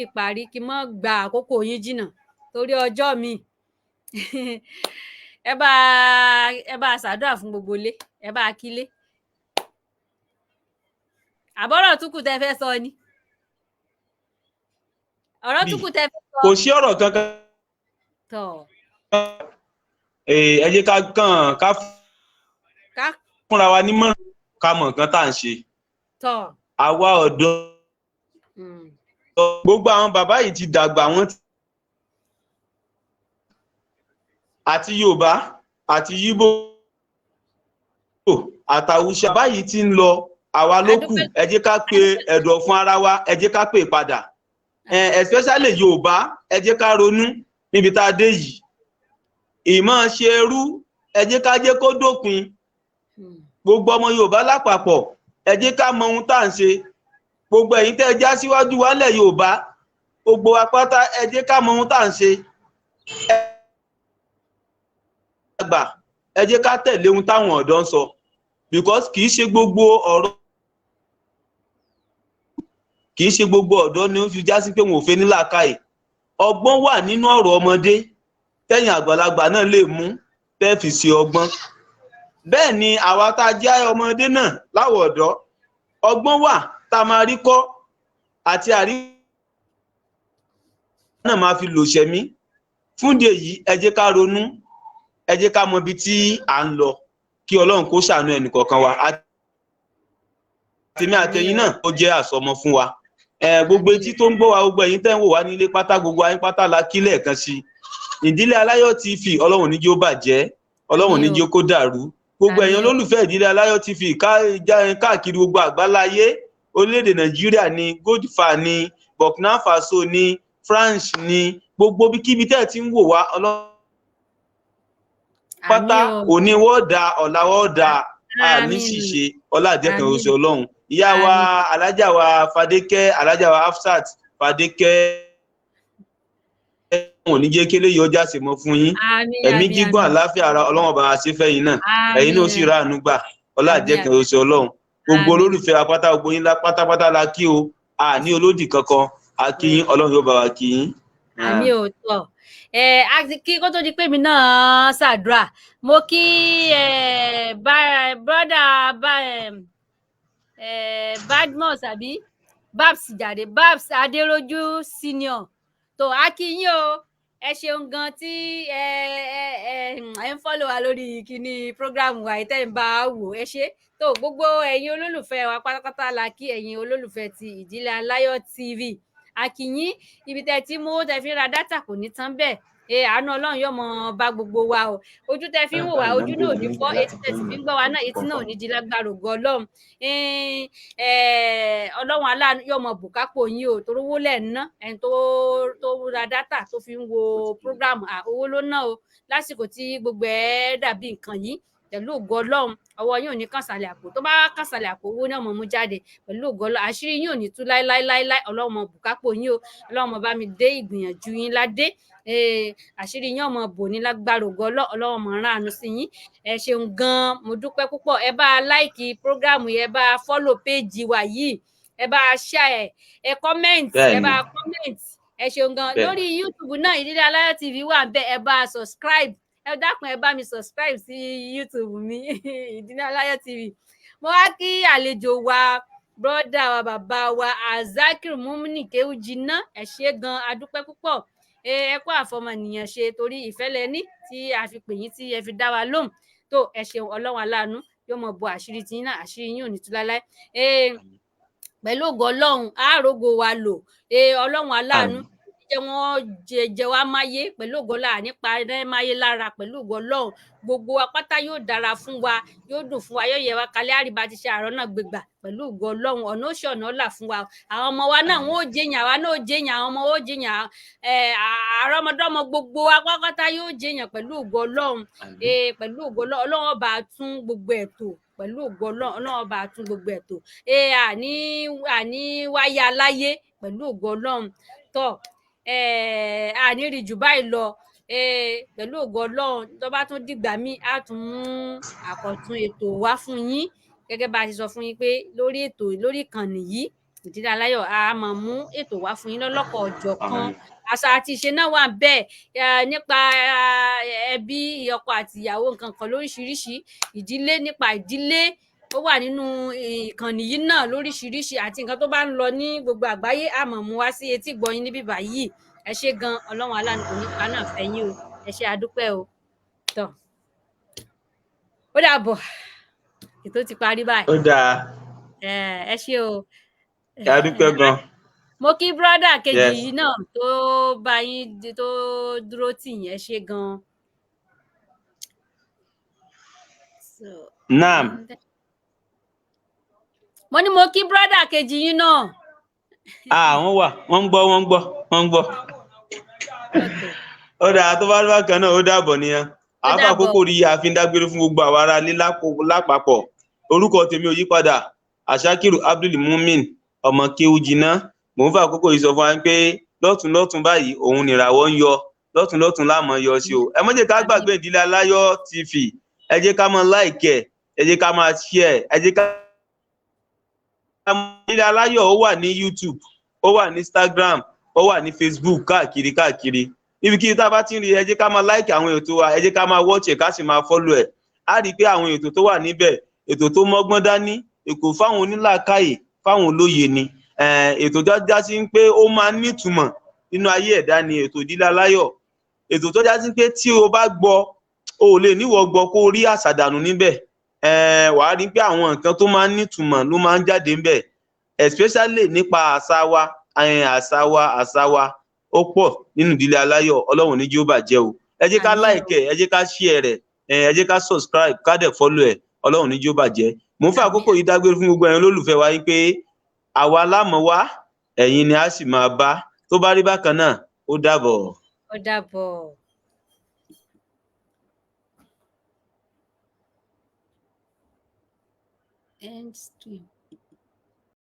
ìparí, kí n má gba àkókò yín jìnnà torí ọjọ́ mi. Ẹ bá ṣàdúrà fún gbogbo ilé, ẹ bá kílé. Àbọ̀rọ̀ túkù tẹ́ fẹ́ sọ ni, ọ̀rọ̀ túkù tẹ́ fẹ́ sọ. Kò sí ọ̀rọ̀ kankan. Tọ̀. Ẹ jẹ́ ká kàn ká fúnra wa nímọ̀ràn. Ká mọ nǹkan tá à ń ṣe. Tọ́. Àwa ọ̀dọ́, gbogbo àwọn bàbá yìí ti dàgbà, wọ́n ti àti Yorùbá àti Yíbò àtàwùsá báyìí ti ń lọ, àwa ló kù. Ẹ jẹ́ ká pe ẹ̀dọ̀ fún ara wa, ẹ jẹ́ ká pè padà, especially Yorùbá. Ẹ jẹ́ ká ronú níbi tá a dé yìí. Ìmọ̀ ṣe ẹrú, ẹ jẹ́ ká jẹ́ kó dópin. Gbogbo ọmọ Yorùbá lápapọ̀, ẹ jẹ́ ká mọ ohun tá à ń ṣe. Gbogbo ẹ̀yin tẹ́ ẹ já síwájú wálẹ̀ Yorùbá, gbogbo wa pátá, ẹ jẹ́ ká mọ ohun tá à ń ṣe. Àgbà, ẹ jẹ́ ká tẹ̀lé ohun táwọn ọ̀dọ́ ń sọ, because kì í ṣe gbogbo ọ̀rọ̀, kì í ṣe gbogbo ọ̀dọ́ ni ó fi já sí pé wọn ò fẹ́ ní làákàyè. Ọgbọ́n wà nínú ọ̀rọ̀ ọmọdé tẹ̀yìn àgbàlagbà náà lè mú tẹ́ fi ṣe ọgbọ́n. Bẹ́ẹ̀ ni àwa tá a jẹ́ ọmọdé náà láwọ̀ ọ̀dọ́, ọgbọ́n wà tá a máa rí kọ́ àti àrí náà máa fi lò ṣẹ̀mí. Fúndì èyí, ẹ jẹ́ ká ronú, ẹ jẹ́ ká mọ ibi tí à ń lọ, kí Ọlọ́run kó ṣàánú ẹnìkọ̀ọ̀kan wa. Àtèmi àtẹ̀yin náà, ó jẹ́ àsọmọ fún wa. Gbogbo etí tó ń gbọ́ wa, gbogbo ẹ̀yin tẹ́ ń wò wá nílé pátá, gbogbo ayé pátá la kí lẹ́ẹ̀kan sí i. Ìdílé Aláyọ̀ TV, Ọlọ́run ní jẹ́ ó bàjẹ́, Ọlọ́run ní jẹ́ kó dàrú. Gbogbo ẹ̀yin olólùfẹ́ Ìdílé Aláyọ̀ TV káàkiri gbogbo àgbáláyé, orílẹ̀-èdè Nàìjíríà ní, Côte ní, Burkina Faso ní, France ní, gbogbo ibikíbi tẹ́ ẹ̀ ti ń wò wá, Ọlọ́run pátá, òní wọ́n da, ọ̀la wọ́n da, àní ṣìṣe ọlá àjẹkàn oṣù Ọlọ́run. Ìyá wa, alájà wa Fadékẹ́, alájà wa Hafsat Fadékẹ́, wọn ò ní jẹ́ kélé yìí ọjà ṣe mọ́ fún yín. Ẹ̀mí gígùn, àláfíà ara, Ọlọ́run ọba ṣe fẹ́yìn náà, ẹ̀yin náà sì ráàánú gbà, ọlá àjẹkàn oṣù Ọlọ́run. Gbogbo olólùfẹ́ apáta, gbogbo yín pátápátá la kí o. Àní olódì kankan, a kí yín, Ọlọ́run yóò bá wa kí yín. Àmì ò tọ ẹ kí kó tó di pé mi náà ṣàdúrà, mo kí ẹ brother Badmus àbí Babs jàre, Babs Adéròjú senior tó, a kí yín o. Ẹ ṣeun gan tí ẹ ń follow wa lórí kíní program wa tẹ́ ń bá wò, ẹ ṣé tó. Gbogbo ẹ̀yin olólùfẹ́ wa pátápátá la kí, ẹ̀yin olólùfẹ́ ti Ìdílé Aláyọ̀ TV, a kí yín. Ibi tẹ́ ti mú tẹ́ fi ń ra data kò ní tán bẹ́ẹ̀. Àánú Ọlọ́run yóò mọ bá gbogbo wa o. Ojú tẹ́ fi ń wò wá, ojú náà ò ní fọ́. Etí tẹ́ sì fi ń gbọ́ wa náà, etí náà ò ní di lágbára ògo Ọlọ́run. Ọlọ́run aláàánú yóò mọ bùkápò yín o, torí owó lẹ̀ ń ná. Ẹni tó ra data tó fi ń wo program, owó ló ná o. Lásìkò tí gbogbo ẹ̀ dàbí nǹkan yìí, pẹ̀lú ògo Ọlọ́run, ọwọ́ yín ò ní kàn sàlẹ̀ àpò. Tó bá kàn sàlẹ̀ àpò, owó náà mọ̀ mú jáde. Pẹ̀lú ògo Ọlọ́run, àṣírí yín ò ní tú láíláíláíláí. Ọlọ́run mọ̀ bùkápò yín o. Ọlọ́run mọ̀ bá mi dé ìgbìyànjú yín ládé. Àṣírí yín ọmọ bò ní lágbára ògo Ọlọ́run. Ọlọ́run mọ̀ rán àánú sí yín. Ẹ ṣeun gan, mo dúpẹ́ púpọ̀. Ẹ bá a like program yẹn, ẹ bá a follow page wa yìí, ẹ bá a share, ẹ comment, ẹ bá a comment. Ẹ ṣeun gan. Lórí YouTube náà, Ìdílé Aláyọ̀ TV wà bẹ́ẹ̀, ẹ bá a subscribe. Ẹ dákun, ẹ bá mi subscribe sí YouTube mi, Ìdílé Aláyọ̀ TV. Mo wá kí àlejò wa, brother wa, bàbá wa Azakir Mumini Kéwújiná. Ẹ ṣé gan, adúpẹ́ púpọ̀. Ẹ kó àfọmọnìyàn ṣe, torí ìfẹ́ lẹ ní tí a fi pè yín, tí ẹ fi dá wa lóhùn tó. Ẹ ṣeun. Ọlọ́run aláàánú yóò mọ bo àṣírí tiyín náà, àṣírí yín ò ní tú láláì. Pẹ̀lú ògo Ọlọ́run, àárògo wa lò. Ọlọ́run aláàánú jẹ́ wọ́n jẹ wá máyé. Pẹ̀lú ògo Ọlọ́run, nípa máyé lára. Pẹ̀lú ògo Ọlọ́run, gbogbo wa pátá yóò dára fún wa, yóò dùn fún wa, yóò yẹ wa kalẹ̀, àríbá ti ṣe àárọ̀ náà gbégbà. Pẹ̀lú ògo Ọlọ́run, ọ̀nà ó ṣe ọ̀nà ọ̀là fún wa. Àwọn ọmọ wa náà, wọn ó jẹyàn, àwa náà ó jẹyàn, àwọn ọmọ ó jẹyàn, àrọ́mọdọ́mọ gbogbo wa pátápátá yóò jẹyàn pẹ̀lú ògo Ọlọ́run. Pẹ̀lú ògo Ọlọ́run, Ọlọ́run ọba tún gbogbo ẹ̀tọ́. Pẹ̀lú ògo Ọlọ́run, Ọlọ́run ọba tún gbogbo ẹ̀tọ́. Àní wáyé aláyé pẹ̀lú ògo Ọlọ́run tọ́. Àní rí jù báyìí lọ. Pẹ̀lú ògo Ọlọ́run, tó bá tún dìgbà míì, á tún mú àkọ̀tun ètò wá fún yín. Gẹ́gẹ́ bá a ṣe sọ fún yín pé lórí ètò, lórí ìkànnì yìí, Ìdílé Aláyọ̀, a máa mú ètò wá fún yín lọ́lọ́kọ̀ ọ̀jọ̀kan. Àṣà àti ìṣe náà wà bẹ́ẹ̀, nípa ẹbí, ọkọ àti ìyàwó, nǹkan kan lóríṣiríṣi, ìdílé, nípa ìdílé, ó wà nínú ìkànnì yìí náà lóríṣiríṣi, àti nǹkan tó bá ń lọ ní gbogbo àgbáyé, a máa mú wá sí etí ìgbọ̀yìn níbí báyìí. Ẹ ṣé gan. Ọlọ́run aláàánú kò ní pa náà fẹ́ yín o. Ẹ ṣé, adúpẹ́ o. Tọ́, ó dàbọ̀. Ètò ti parí báyìí. Ó dáa. Ẹ ṣé o. A dúpẹ́ gan. Mo kí brother kejì yìí náà tó bá yín tó dúró tì yín, ẹ ṣé gan. Naam. Mo ní mo kí brother kejì yín náà. Wọ́n wà, wọ́n ń gbọ́, wọ́n ń gbọ́, wọ́n ń gbọ́. Ó dáa, tó bá rí bákan náà, ó dàbọ̀ nìyẹn. Àáfà àkókò rí àfin dágbére fún gbogbo àwa ará ilé lápapọ̀. Orúkọ tèmi ò yípadà, Àṣàkírù Abdul Mumin, ọmọ kéwú jiná. Mò ń fà àkókò yìí sọ fún wa pé lọ́tún lọ́tún báyìí òun nìràwọ̀ ń yọ, lọ́tún lọ́tún láàmú yọ sí o. Ẹ má jẹ́ ká gbàgbé Ìdílé Aláyọ̀ TV. Ẹ jẹ́ ká máa like ẹ̀, ẹ jẹ́ ká máa share, ẹ jẹ́ ká Ìdílé Aláyọ̀. Ó wà ní YouTube, ó wà ní Instagram, ó wà ní Facebook, káàkiri káàkiri. Níbikíbi tá a bá ti ń rí, ẹ jẹ́ ká máa like àwọn ètò wa, ẹ jẹ́ ká máa watch ẹ̀, ká sì máa follow ẹ̀. Á rí i pé àwọn ètò tó wà níbẹ̀, ètò tó mọ́gbọ́n dání, ètò fáwọn onílàákàyè, fáwọn olóye ni. Ètò tó já sí pé ó máa ń nítumọ̀ nínú ayé ẹ̀dá ni ètò Ìdílé Aláyọ̀. Ètò tó já sí pé tí o bá gbọ́, o ò lè níwọ̀ gbọ́ kó rí àṣàdànù níbẹ̀. Wàá rí pé àwọn nǹkan tó máa ń nítumọ̀ ló máa ń jáde níbẹ̀, especially nípa àṣà wa. Àṣà wa, àṣà wa ó pọ̀ nínú Ìdílé Aláyọ̀. Ọlọ́run ní jí ó bàjẹ́ o. Ẹ jẹ́ ká like ẹ, ẹ jẹ́ ká share rẹ̀, ẹ jẹ́ ká subscribe, ká dẹ̀ follow ẹ̀. Ọlọ́run ní jí ó bàjẹ́. Mo ń fẹ́ àkókò yìí dágbére fún gbogbo ẹ̀yin olólùfẹ́ wa yín pé àwa lámọ̀ wá, ẹ̀yin ni a sì máa bá. Tó bá rí bákan náà, ó dàbọ̀. Ó dàbọ̀. End stream.